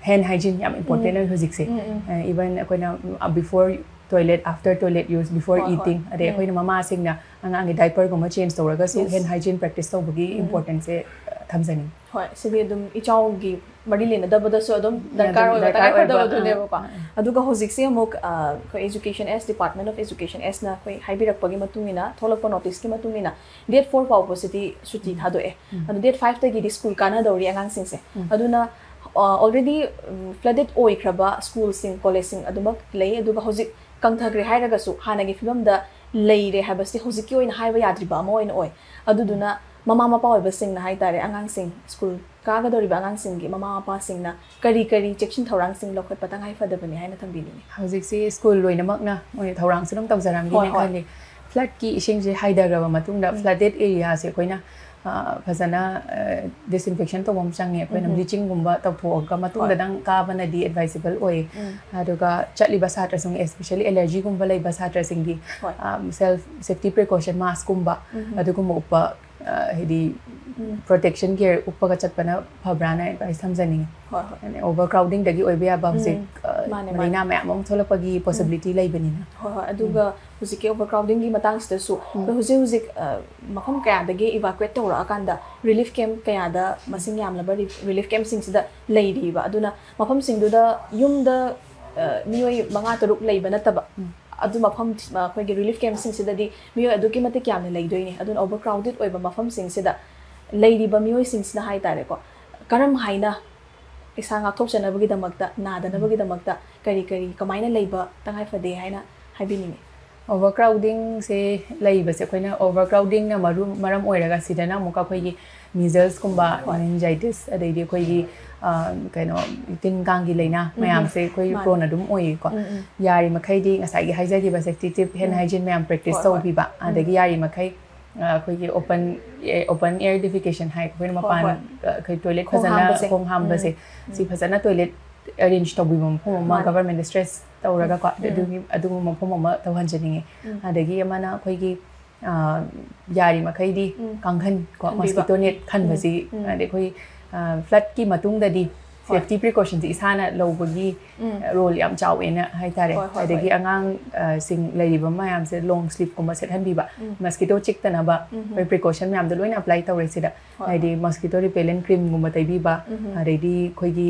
hand hygiene ꯌꯥꯝ important ꯎꯝ. ꯑꯣꯏ ꯍꯧꯖꯤꯛꯁꯦ꯫ ꯎꯝ, ꯎꯝ. ꯑ, even ꯑꯩꯈꯣꯏꯅ before toilet, after toilet use, before ꯍꯣꯏ, ꯍꯣꯏ. eating, ꯑꯗꯩ ꯎꯝ. ꯑꯩꯈꯣꯏꯅ ꯃꯃꯥꯁꯤꯡꯅ ꯑꯉꯥꯡꯒꯤ diaperꯒꯨꯝꯕ change ꯇꯧꯔꯒꯁꯨ Yes. hand hygiene practice ꯇꯧꯕꯒꯤ ꯎꯝ. importanceꯁꯦ ꯑ, ꯊꯝꯖꯅꯤꯡꯉꯤ꯫ ꯍꯣꯏ, ꯁꯤꯗꯤ ꯑꯗꯨꯝ ꯏꯆꯥꯎꯒꯤ ꯃꯔꯤ ꯂꯩꯅꯗꯕꯗꯁꯨ ꯑꯗꯨꯝ ꯑꯗꯨꯝ ꯗꯔꯀꯥꯔ ꯑꯣꯏꯕ, ꯗꯔꯀꯥꯔ ꯇꯉꯥꯏ ꯑꯣꯏꯕ, ꯐꯗꯕꯗꯨꯅꯦꯕꯀꯣ꯫ ꯑꯥ, ꯑꯥ. ꯑꯗꯨꯒ ꯍꯧꯖꯤꯛꯁꯦ ꯑꯃꯨꯛ ꯑ, ꯑꯩꯈꯣꯏ education as Department of Education asꯅ ꯑꯩꯈꯣꯏ ꯍꯥꯏꯕꯤꯔꯛꯄꯒꯤ ꯃꯇꯨꯡ ꯏꯟꯅ, ꯊꯣꯛꯂꯛꯄ noticeꯀꯤ ꯃꯇꯨꯡ ꯏꯟꯅ date four ꯐꯥꯎꯕ city ꯁꯨꯇꯤ ꯎꯝ. ꯊꯥꯗꯣꯛꯑꯦ꯫ ꯎꯝ. ꯑꯗꯨ date fiveꯇꯒꯤꯗꯤ school ꯀꯥꯟꯅꯗꯧꯔꯤ ꯑꯉꯥꯡꯁꯤꯡꯁꯦ꯫ ꯎꯝ. ꯑꯗꯨꯅ ꯑ, already ꯎꯝ, flooded ꯑꯣꯏꯈ꯭ꯔꯕ schoolꯁꯤꯡ, collegeꯁꯤꯡ ꯑꯗꯨꯃꯛ ꯂꯩ꯫ ꯑꯗꯨꯒ ꯍꯧꯖꯤꯛ ꯀꯪꯊꯈ꯭ꯔꯦ ꯍꯥꯏꯔꯒꯁꯨ ꯍꯥꯟꯅꯒꯤ ꯐꯤꯕꯝꯗ ꯂꯩꯔꯦ ꯍꯥꯏꯕꯁꯤ ꯍꯧꯖꯤꯛꯀꯤ ꯑꯣꯏꯅ ꯍꯥꯏꯕ ꯌꯥꯗ꯭ꯔꯤꯕ ꯑꯃ ꯑꯣꯏꯅ ꯑꯣꯏ꯫ ꯑꯗꯨꯗꯨꯅ ꯃꯃꯥ ꯃꯄꯥ ꯑꯣꯏꯕꯁꯤꯡꯅ ꯍꯥꯏꯇꯥꯔꯦ, ꯑꯉꯥꯡꯁꯤꯡ school ꯀꯥꯒꯗꯧꯔꯤꯕ ꯑꯉꯥꯡꯁꯤꯡꯒꯤ ꯃꯃꯥ ꯃꯄꯥꯁꯤꯡꯅ ꯀꯔꯤ ꯀꯔꯤ ꯆꯦꯛꯁꯤꯟ ꯊꯧꯔꯥꯡꯁꯤꯡ ꯂꯧꯈꯠꯄ ꯇꯉꯥꯏ ꯐꯗꯕꯅꯤ ꯍꯥꯏꯅ ꯊꯝꯕꯤꯅꯤꯡꯉꯤ? ꯍꯧꯖꯤꯛꯁꯤ school ꯂꯣꯏꯅꯃꯛꯅ ꯃꯣꯏ ꯊꯧꯔꯥꯡꯁꯨ ꯑꯗꯨꯝ ꯇꯧꯖꯔꯝꯒꯅꯤ ꯍꯣꯏ, ꯍꯣꯏ. ꯈꯜꯂꯤ꯫ Floodꯀꯤ ꯏꯁꯤꯡꯁꯦ ꯍꯥꯏꯊꯈ꯭ꯔꯕ ꯃꯇꯨꯡꯗ ꯎꯝ. flooded areaꯁꯦ ꯑꯩꯈꯣꯏꯅ ꯑ, ꯐꯖꯅ ꯑ, disinfection ꯇꯧꯕ ꯑꯃ ꯆꯪꯉꯦ꯫ ꯑꯩꯈꯣꯏꯅ ꯎꯝ. Bleachingꯒꯨꯝꯕ ꯇꯧꯊꯣꯛꯑꯒ ꯃꯇꯨꯡꯗꯗꯪ ꯀꯥꯕꯅꯗꯤ advisable ꯑꯣꯏ꯫ ꯎꯝ. ꯑꯗꯨꯒ ꯆꯠꯂꯤꯕ ꯁꯥꯇ꯭ꯔꯁꯤꯡ, especially allergyꯒꯨꯝꯕ ꯂꯩꯕ ꯁꯥꯇ꯭ꯔꯁꯤꯡꯗꯤ ꯍꯣꯏ. ꯑ, self safety precaution maskꯀꯨꯝꯕ ꯎꯝ. ꯑꯗꯨꯒꯨꯝꯕ ꯎꯞꯄ ꯑ, ꯍꯥꯏꯗꯤ ꯎꯝ. protection gear ꯎꯞꯄꯒ ꯆꯠꯄꯅ ꯐꯕ꯭ꯔꯥꯅ advice ꯊꯝꯖꯅꯤꯡꯉꯤ꯫ ꯍꯣꯏ, ꯍꯣꯏ. ꯑꯗꯩ overcrowdingꯗꯒꯤ ꯑꯣꯏꯕ ꯌꯥꯕ ꯍꯧꯖꯤꯛ ꯎꯝ. ꯑ, ꯃꯥꯅꯦ, ꯂꯥꯏꯅꯥ ꯃꯥꯅꯦ. ꯃꯌꯥꯝ ꯑꯃ ꯊꯣꯛꯂꯛꯄꯒꯤ possibility ꯂꯩꯕꯅꯤꯅ꯫ ꯍꯣꯏ, ꯍꯣꯏ. ꯑꯗꯨꯒ ꯍꯧꯖꯤꯛꯀꯤ overcrowdingꯒꯤ ꯃꯇꯥꯡꯁꯤꯗꯁꯨ ꯎꯝ. ꯑꯩꯈꯣꯏ ꯍꯧꯖꯤꯛ ꯍꯧꯖꯤꯛ ꯑ, ꯃꯐꯝ ꯀꯌꯥꯗꯒꯤ evacuate ꯇꯧꯔꯛꯑꯀꯥꯟꯗ relief camp ꯀꯌꯥꯗ ꯃꯁꯤꯡ ꯌꯥꯝꯂꯕ re-, relief campꯁꯤꯡꯁꯤꯗ ꯂꯩꯔꯤꯕ꯫ ꯑꯗꯨꯅ ꯃꯐꯝꯁꯤꯡꯗꯨꯗ ꯌꯨꯝꯗ ꯑ, ꯃꯤꯑꯣꯏ ꯃꯉꯥ ꯇꯔꯨꯛ ꯂꯩꯕ ꯅꯠꯇꯕ, ꯎꯝ. ꯑꯗꯨ ꯃꯐꯝ, ꯑꯩꯈꯣꯏꯒꯤ relief campꯁꯤꯡꯁꯤꯗꯗꯤ ꯃꯤꯑꯣꯏ ꯑꯗꯨꯛꯀꯤ ꯃꯇꯤꯛ ꯌꯥꯝꯅ ꯂꯩꯗꯣꯏꯅꯤ꯫ ꯑꯗꯨꯅ overcrowded ꯑꯣꯏꯕ ꯃꯐꯝꯁꯤꯡꯁꯤꯗ ꯂꯩꯔꯤꯕ ꯃꯤꯑꯣꯏꯁꯤꯡꯁꯤꯅ ꯍꯥꯏ ꯇꯥꯔꯦꯀꯣ, ꯀꯔꯝ ꯍꯥꯏꯅ ꯏꯁꯥ ꯉꯥꯛꯊꯣꯛꯆꯅꯕꯒꯤꯗꯃꯛꯇ, ꯅꯥꯗꯅꯕꯒꯤꯗꯃꯛꯇ ꯀꯔꯤ ꯀꯔꯤ ꯀꯃꯥꯏꯅ ꯂꯩꯕ ꯇꯉꯥꯏ ꯐꯗꯦ ꯍꯥꯏꯅ ꯍꯥꯏꯕꯤꯅꯤꯡꯉꯤ? ꯑꯣꯚꯔ ꯀ꯭ꯔꯥꯎꯗꯤꯡꯁꯦ ꯂꯩꯕꯁꯦ ꯑꯩꯈꯣꯏꯅ ꯑꯣꯚꯔ ꯀ꯭ꯔꯥꯎꯗꯤꯡꯅ ꯃꯔꯨ ꯃꯔꯝ ꯑꯣꯏꯔꯒ ꯁꯤꯗꯅ ꯑꯃꯨꯛꯀ ꯑꯩꯈꯣꯏꯒꯤ ꯃꯤꯖꯜꯁꯀꯨꯝꯕ, ꯍꯣꯏ꯫ ꯃꯦꯅꯤꯟꯖꯥꯏꯇꯤꯁ, ꯑꯗꯩꯗꯤ ꯑꯩꯈꯣꯏꯒꯤ ꯑ, ꯀꯩꯅꯣ, ꯇꯤꯟ ꯀꯥꯡꯒꯤ ꯂꯥꯏꯅꯥ ꯎꯝ, ꯃꯌꯥꯝꯁꯦ ꯑꯩꯈꯣꯏꯒꯤ ꯃꯥꯅꯦ꯫ ꯄ꯭ꯔꯣꯟ ꯑꯗꯨꯝ ꯑꯣꯏꯌꯦꯀꯣ꯫ ꯎꯝ, ꯎꯝ꯫ ꯌꯥꯔꯤꯃꯈꯩꯗꯤ ꯉꯁꯥꯏꯒꯤ ꯍꯥꯏꯖꯈꯤꯕ ꯁꯦꯐꯇꯤ ꯇꯤꯞ, ꯍꯦꯟ ꯎꯝ꯫ ꯍꯥꯏꯖꯤꯟ ꯃꯌꯥꯝ ꯄ꯭ꯔꯦꯛꯇꯤꯁ ꯍꯣꯏ, ꯍꯣꯏ꯫ ꯇꯧꯕꯤꯕ, ꯎꯝ꯫ ꯑꯗꯒꯤ ꯌꯥꯔꯤꯃꯈꯩ ꯑ, ꯑꯩꯈꯣꯏꯒꯤ ꯑꯣꯄꯟ ꯑꯣꯄꯟ ꯑꯦꯌꯔ ꯗꯤꯐꯤꯀꯦꯁꯟ ꯍꯥꯏ, ꯑꯩꯈꯣꯏꯅ ꯍꯣꯏ, ꯃꯄꯥꯟ ꯍꯣꯏ꯫ ꯑ, ꯑꯩꯈꯣꯏ ꯇꯣꯏꯂꯦꯠ ꯈꯣꯡ ꯐꯖꯅ ꯍꯥꯝꯕꯁꯦ꯫ ꯈꯣꯡ ꯍꯥꯝꯕꯁꯦ, ꯎꯝ꯫ ꯁꯤ ꯐꯖꯅ ꯇꯣꯏꯂꯦꯠ ꯑꯦꯔꯦꯟꯖ ꯇꯧꯕꯤꯕ ꯃꯐꯝ ꯑꯃ ꯃꯥꯅꯦ꯫ ꯒꯚꯔꯟꯃꯦꯟꯗ ꯁ꯭ꯇ꯭ꯔꯦꯁ ꯇꯧꯔꯒꯀꯣ, ꯎꯝ꯫ ꯑꯗꯨꯒꯤ ꯑꯗꯨꯒꯨꯝꯕ ꯃꯐꯝ ꯑꯃ ꯇꯧꯍꯟꯖꯅꯤꯡꯉꯤ꯫ ꯎꯝ꯫ ꯑꯗꯒꯤ ꯑꯃꯅ ꯑꯩꯈꯣꯏꯒꯤ ꯑ, ꯌꯥꯔꯤꯃꯈꯩꯗꯤ ꯎꯝ꯫ ꯀꯥꯡꯈꯟ ꯀꯣ, ꯈꯟꯕꯤꯕ꯫ ꯃꯣꯁꯀꯤꯇꯣ ꯅꯦꯠ ꯈꯟꯕꯁꯤ, ꯎꯝ, ꯎꯝ꯫ ꯑꯗꯩ ꯑꯩꯈꯣꯏ ꯐ꯭ꯂꯠꯀꯤ ꯃꯇꯨꯡꯗꯗꯤ ꯍꯣꯏ꯫ ꯁꯦꯐꯇꯤ ꯄ꯭ꯔꯤꯀꯣꯁꯟꯁꯤ ꯏꯁꯥꯅ ꯂꯧꯕꯒꯤ ꯎꯝ꯫ ꯔꯣꯜ ꯌꯥꯝ ꯆꯥꯎꯋꯦꯅ ꯍꯥꯏꯇꯥꯔꯦ꯫ ꯍꯣꯏ, ꯍꯣꯏ, ꯑꯗꯒꯤ ꯍꯣꯏ꯫ ꯑꯉꯥꯡꯁꯤꯡ ꯂꯩꯔꯤꯕ ꯃꯌꯥꯝꯁꯦ ꯂꯣꯡ ꯁ꯭ꯂꯤꯞꯀꯨꯝꯕ ꯁꯦꯠꯍꯟꯕꯤꯕ, ꯎꯝ꯫ ꯃꯣꯁꯀꯤꯇꯣ ꯆꯤꯛꯇꯅꯕ ꯎꯝ, ꯎꯝ꯫ ꯑꯩꯈꯣꯏ ꯄ꯭ꯔꯤꯀꯣꯁꯟ ꯃꯌꯥꯝꯗꯣ ꯂꯣꯏꯅ ꯑꯦꯄ꯭ꯂꯥꯏ ꯇꯧꯔꯦ ꯁꯤꯗ꯫ ꯍꯣꯏ, ꯍꯥꯏꯗꯤ ꯃꯣꯁꯀꯤꯇꯣ ꯔꯤꯄꯦꯂꯦꯟ ꯀ꯭ꯔꯤꯝꯒꯨꯝꯕ ꯇꯩꯕꯤꯕ, ꯎꯝ, ꯎꯝ꯫ ꯑꯗꯩꯗꯤ ꯑꯩꯈꯣꯏꯒꯤ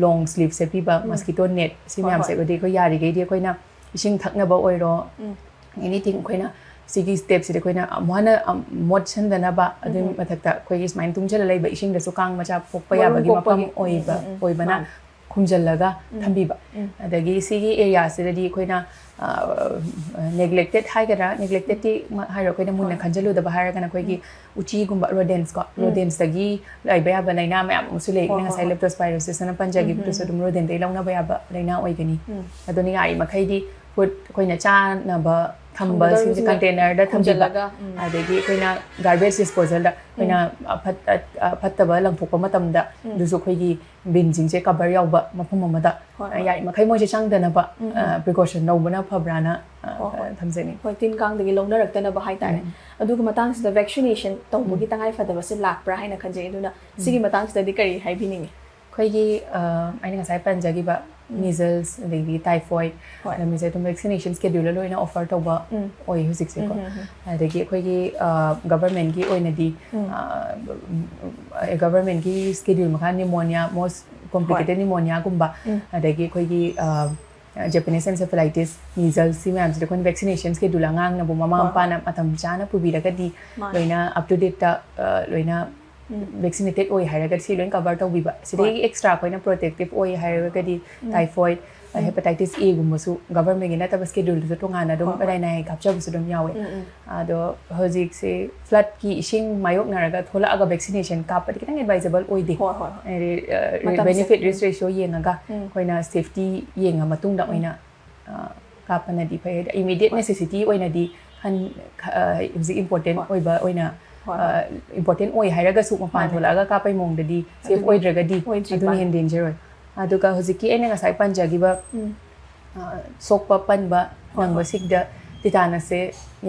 ꯂꯣꯡ ꯁ꯭ꯂꯤꯞ ꯁꯦꯠꯄꯤꯕ, ꯎꯝ꯫ ꯃꯣꯁꯀꯤꯇꯣ ꯅꯦꯠ, ꯁꯤ ꯍꯣꯏ, ꯃꯌꯥꯝꯁꯦ꯫ ꯍꯣꯏ꯫ ꯑꯗꯩ ꯑꯩꯈꯣꯏ ꯌꯥꯔꯤꯈꯩꯗꯤ ꯑꯩꯈꯣꯏꯅ ꯏꯁꯤꯡ ꯊꯛꯅꯕ ꯑꯣꯏꯔꯣ, ꯎꯝ꯫ ꯑꯦꯅꯤꯊꯤꯡ ꯑꯩꯈꯣꯏꯅ ꯁꯤꯒꯤ ꯁ꯭ꯇꯦꯞꯁꯤꯗ ꯑꯩꯈꯣꯏꯅ ꯑꯃꯨꯛ ꯍꯟꯅ, ꯑꯝ, ꯃꯣꯠꯁꯟꯗꯅꯕ, ꯑꯗꯨꯒꯤ ꯎꯝ, ꯎꯝ꯫ ꯃꯊꯛꯇ ꯑꯩꯈꯣꯏꯒꯤ ꯁꯨꯃꯥꯏꯅ ꯇꯨꯡꯁꯤꯜꯂ ꯂꯩꯕ ꯏꯁꯤꯡꯗꯁꯨ ꯀꯥꯡ ꯃꯆꯥ ꯄꯣꯛꯄ ꯃꯔꯨꯝ ꯌꯥꯕꯒꯤ ꯃꯐꯝ ꯀꯣꯛꯄꯒꯤ꯫ ꯑꯣꯏꯕ, ꯎꯝ, ꯎꯝ, ꯎꯝ꯫ ꯑꯣꯏꯕꯅ ꯃꯥꯅꯦ꯫ ꯈꯨꯝꯖꯤꯜꯂꯒ ꯎꯝ, ꯊꯝꯕꯤꯕ꯫ ꯎꯝ꯫ ꯑꯗꯒꯤ ꯁꯤꯒꯤ ꯑꯦꯔꯤꯌꯥꯁꯤꯗꯗꯤ ꯑꯩꯈꯣꯏꯅ, ꯑ, ꯅꯦꯒ꯭ꯂꯦꯛꯇꯦꯠ ꯍꯥꯏꯒꯗ꯭ꯔꯥ, ꯅꯦꯒ꯭ꯂꯦꯛꯇꯦꯠꯇꯤ ꯃ-, ꯍꯥꯏꯔꯣ, ꯑꯩꯈꯣꯏꯅ ꯃꯨꯟꯅ ꯍꯣꯏ꯫ ꯈꯟꯖꯤꯜꯂꯨꯗꯕ ꯍꯥꯏꯔꯒꯅ ꯑꯩꯈꯣꯏꯒꯤ ꯎꯝ꯫ ꯎꯆꯤꯒꯨꯝꯕ, ꯔꯣꯗꯦꯟꯁꯀꯣ, ꯎꯝ꯫ ꯔꯣꯗꯦꯟꯁꯇꯒꯤ ꯂꯩꯕ ꯌꯥꯕ ꯂꯥꯏꯅꯥ ꯃꯌꯥꯝ ꯑꯃꯁꯨ ꯂꯩ꯫ ꯍꯣꯏ, ꯑꯩꯅ ꯍꯣꯏ, ꯉꯁꯥꯏ ꯍꯣꯏ꯫ ꯂꯦꯞꯇꯣꯁꯄꯥꯏꯔꯣꯁꯤꯁ ꯑꯅ ꯄꯟꯖꯈꯤꯕꯗꯨꯁꯨ ꯎꯝ, ꯎꯝ, ꯑꯗꯨꯝ ꯔꯣꯗꯦꯟꯗꯒꯤ ꯂꯧꯅꯕ ꯌꯥꯕ ꯂꯥꯏꯅꯥ ꯑꯣꯏꯒꯅꯤ꯫ ꯎꯝ꯫ ꯑꯗꯨꯅ ꯌꯥꯔꯤꯃꯈꯩꯗꯤ ꯐꯨꯗ ꯑꯩꯈꯣꯏꯅ ꯆꯥꯅꯕ ꯊꯝꯕꯁꯤꯡꯁꯦ ꯊꯝꯒꯗꯧꯔꯤꯕꯁꯤꯡꯁꯦ ꯀꯟꯇꯦꯅꯔꯗ ꯊꯝꯕꯤꯕ, ꯈꯨꯝꯖꯤꯜꯂꯒ, ꯎꯝ꯫ ꯑꯗꯒꯤ ꯑꯩꯈꯣꯏꯅ ꯒꯥꯔꯕꯦꯖ ꯗꯤꯁꯄꯣꯖꯦꯜꯗ ꯑꯩꯈꯣꯏꯅ ꯑꯐꯠ-, ꯑ-, ꯑ-, ꯐꯠꯇꯕ ꯂꯪꯊꯣꯛꯄ ꯃꯇꯝꯗ ꯎꯝ꯫ ꯑꯗꯨꯁꯨ ꯑꯩꯈꯣꯏꯒꯤ ꯕꯤꯟꯁꯤꯡꯁꯦ ꯀꯕꯔ ꯌꯥꯎꯕ ꯃꯐꯝ ꯑꯃꯗ, ꯍꯣꯏ, ꯑ, ꯍꯣꯏ꯫ ꯌꯥꯔꯤꯃꯈꯩ ꯃꯣꯏꯁꯦ ꯆꯪꯗꯅꯕ, ꯎꯝ, ꯑ, ꯎꯝ꯫ ꯄ꯭ꯔꯤꯀꯣꯁꯟ ꯂꯧꯕꯅ ꯐꯕ꯭ꯔꯥꯅ, ꯑ, ꯍꯣꯏ, ꯍꯣꯏ꯫ ꯊꯝꯖꯅꯤꯡꯉꯤ꯫ ꯍꯣꯏ, ꯇꯤꯟ ꯀꯥꯡꯗꯒꯤ ꯂꯧꯅꯔꯛꯇꯅꯕ ꯍꯥꯏꯇꯥꯔꯦ꯫ ꯎꯝ꯫ ꯑꯗꯨꯒꯤ ꯃꯇꯥꯡꯁꯤꯗ ꯚꯦꯛꯁꯤꯅꯦꯁꯟ ꯇꯧꯕꯒꯤ ꯎꯝ꯫ ꯇꯉꯥꯏ ꯐꯗꯕꯁꯦ ꯂꯥꯛꯄ꯭ꯔꯥ ꯍꯥꯏꯅ ꯈꯟꯖꯩ꯫ ꯑꯗꯨꯅ ꯁꯤꯒꯤ ꯃꯇꯥꯡꯁꯤꯗꯗꯤ ꯀꯔꯤ ꯍꯥꯏꯕꯤꯅꯤꯡꯉꯤ? ꯑꯩꯈꯣꯏꯒꯤ, ꯑ, ꯑꯩꯅ ꯉꯁꯥꯏ ꯄꯟꯖꯈꯤꯕ ꯎꯝ꯫ ꯃꯤꯖꯜꯁ, ꯑꯗꯒꯤ ꯇꯥꯏꯐꯣꯏꯗ, ꯍꯣꯏ꯫ ꯑꯗ ꯃꯤꯁꯦ ꯑꯗꯨꯝ ꯚꯦꯛꯁꯤꯅꯦꯁꯟ ꯁ꯭ꯀꯦꯗ꯭ꯌꯨꯜꯗ ꯂꯣꯏꯅ ꯑꯣꯐꯔ ꯇꯧꯕ ꯎꯝ꯫ ꯑꯣꯏ ꯍꯧꯖꯤꯛꯁꯦꯀꯣ꯫ ꯎꯝ, ꯎꯝ, ꯎꯝ꯫ ꯑꯗꯒꯤ ꯑꯩꯈꯣꯏꯒꯤ, ꯑ, ꯒꯚꯔꯟꯃꯦꯟꯠꯀꯤ ꯑꯣꯏꯅꯗꯤ, ꯎꯝ꯫ ꯑ, ꯒꯚꯔꯟꯃꯦꯟꯠꯀꯤ ꯁ꯭ꯀꯦꯗ꯭ꯌꯨꯜ ꯃꯈꯥ ꯅꯤꯃꯣꯅꯤꯌꯥ, ꯃꯣꯁ ꯀꯣꯝꯄ꯭ꯂꯤꯀꯦꯇꯦꯠ ꯍꯣꯏ꯫ ꯅꯤꯃꯣꯅꯤꯌꯥꯒꯨꯝꯕ, ꯎꯝ꯫ ꯑꯗꯒꯤ ꯑꯩꯈꯣꯏꯒꯤ, ꯑ, Japanese encephalitis, measles, ꯁꯤ ꯃꯌꯥꯝꯁꯤꯗ ꯑꯩꯈꯣꯏꯅ vaccination schedule ꯑꯉꯥꯡꯅꯕꯨ ꯃꯃꯥ ꯍꯣꯏ, ꯃꯄꯥꯅ ꯃꯇꯝ ꯆꯥꯅ ꯄꯨꯕꯤꯔꯒꯗꯤ ꯃꯥꯅꯦ꯫ ꯂꯣꯏꯅ up to date ꯇ ꯂꯣꯏꯅ ꯎꯝ꯫ vaccinated ꯑꯣꯏ ꯍꯥꯏꯔꯒꯗꯤ ꯁꯤ ꯂꯣꯏꯅ cover ꯇꯧꯕꯤꯕ꯫ ꯁꯤꯗꯒꯤ ꯍꯣꯏ꯫ Extra ꯑꯩꯈꯣꯏꯅ protective ꯑꯣꯏ ꯍꯥꯏꯔꯒꯗꯤ ꯎꯝ꯫ Typhoid, um. Hepatitis A ꯒꯨꯝꯕꯁꯨ government ꯀꯤ ꯅꯠꯇꯕ schedule ꯗꯁꯨ ꯇꯣꯉꯥꯟꯅ ꯑꯗꯨꯝ ꯍꯣꯏ, ꯍꯣꯏ꯫ ꯑꯗꯥꯏ ꯅꯥꯏ ꯀꯥꯞꯆꯕꯁꯨ ꯑꯗꯨꯝ ꯌꯥꯎꯋꯦ꯫ ꯎꯝ, ꯎꯝ꯫ ꯑꯗꯣ ꯍꯧꯖꯤꯛꯁꯦ flood ꯀꯤ ꯏꯁꯤꯡ ꯃꯥꯌꯣꯛꯅꯔꯒ ꯊꯣꯛꯂꯛꯑꯒ vaccination ꯀꯥꯞꯄꯗꯤ ꯈꯤꯇꯪ advisable ꯑꯣꯏꯗꯦ꯫ ꯍꯣꯏ, ꯍꯣꯏ, ꯍꯣꯏ꯫ ꯍꯥꯏꯗꯤ, ꯑ, ꯃꯇꯝꯁꯦ꯫ Benefit risk ratio ꯌꯦꯡꯉꯒ ꯎꯝ꯫ ꯑꯩꯈꯣꯏꯅ safety ꯌꯦꯡꯉ ꯃꯇꯨꯡꯗ ꯎꯝ꯫ ꯑꯣꯏꯅ, ꯑ, ꯀꯥꯞꯄꯅꯗꯤ ꯐꯩ꯫ ꯍꯥꯏꯗꯤ immediate ꯍꯣꯏ꯫ Necessity ꯑꯣꯏꯅꯗꯤ ꯍꯟ-, ꯈ-, ꯑ, ꯍꯧꯖꯤꯛ important ꯍꯣꯏ꯫ ꯑꯣꯏꯕ ꯑꯣꯏꯅ, ꯍꯣꯏ, ꯑ, ꯍꯣꯏ꯫ Important ꯑꯣꯏ ꯍꯥꯏꯔꯒꯁꯨ ꯃꯄꯥꯟ ꯃꯥꯅꯦ꯫ ꯊꯣꯛꯂꯛꯑꯒ ꯀꯥꯞꯄꯩ ꯃꯑꯣꯡꯗꯗꯤ safe ꯑꯗꯨꯗꯤ ꯑꯣꯏꯗ꯭ꯔꯒꯗꯤ ꯑꯣꯏꯗ꯭ꯔꯤ ꯑꯗꯨꯅ ꯃꯥꯅꯦ꯫ ꯍꯦꯟꯅ danger ꯑꯣꯏ꯫ ꯑꯗꯨꯒ ꯍꯧꯖꯤꯛꯀꯤ ꯑꯩꯅ ꯉꯁꯥꯏ ꯄꯟꯖꯈꯤꯕ, ꯎꯝ꯫ ꯑ, ꯁꯣꯛꯄ ꯄꯟꯕ ꯍꯣꯏ, ꯍꯣꯏ꯫ ꯅꯪꯕꯁꯤꯡꯗ tetanus ꯁꯦ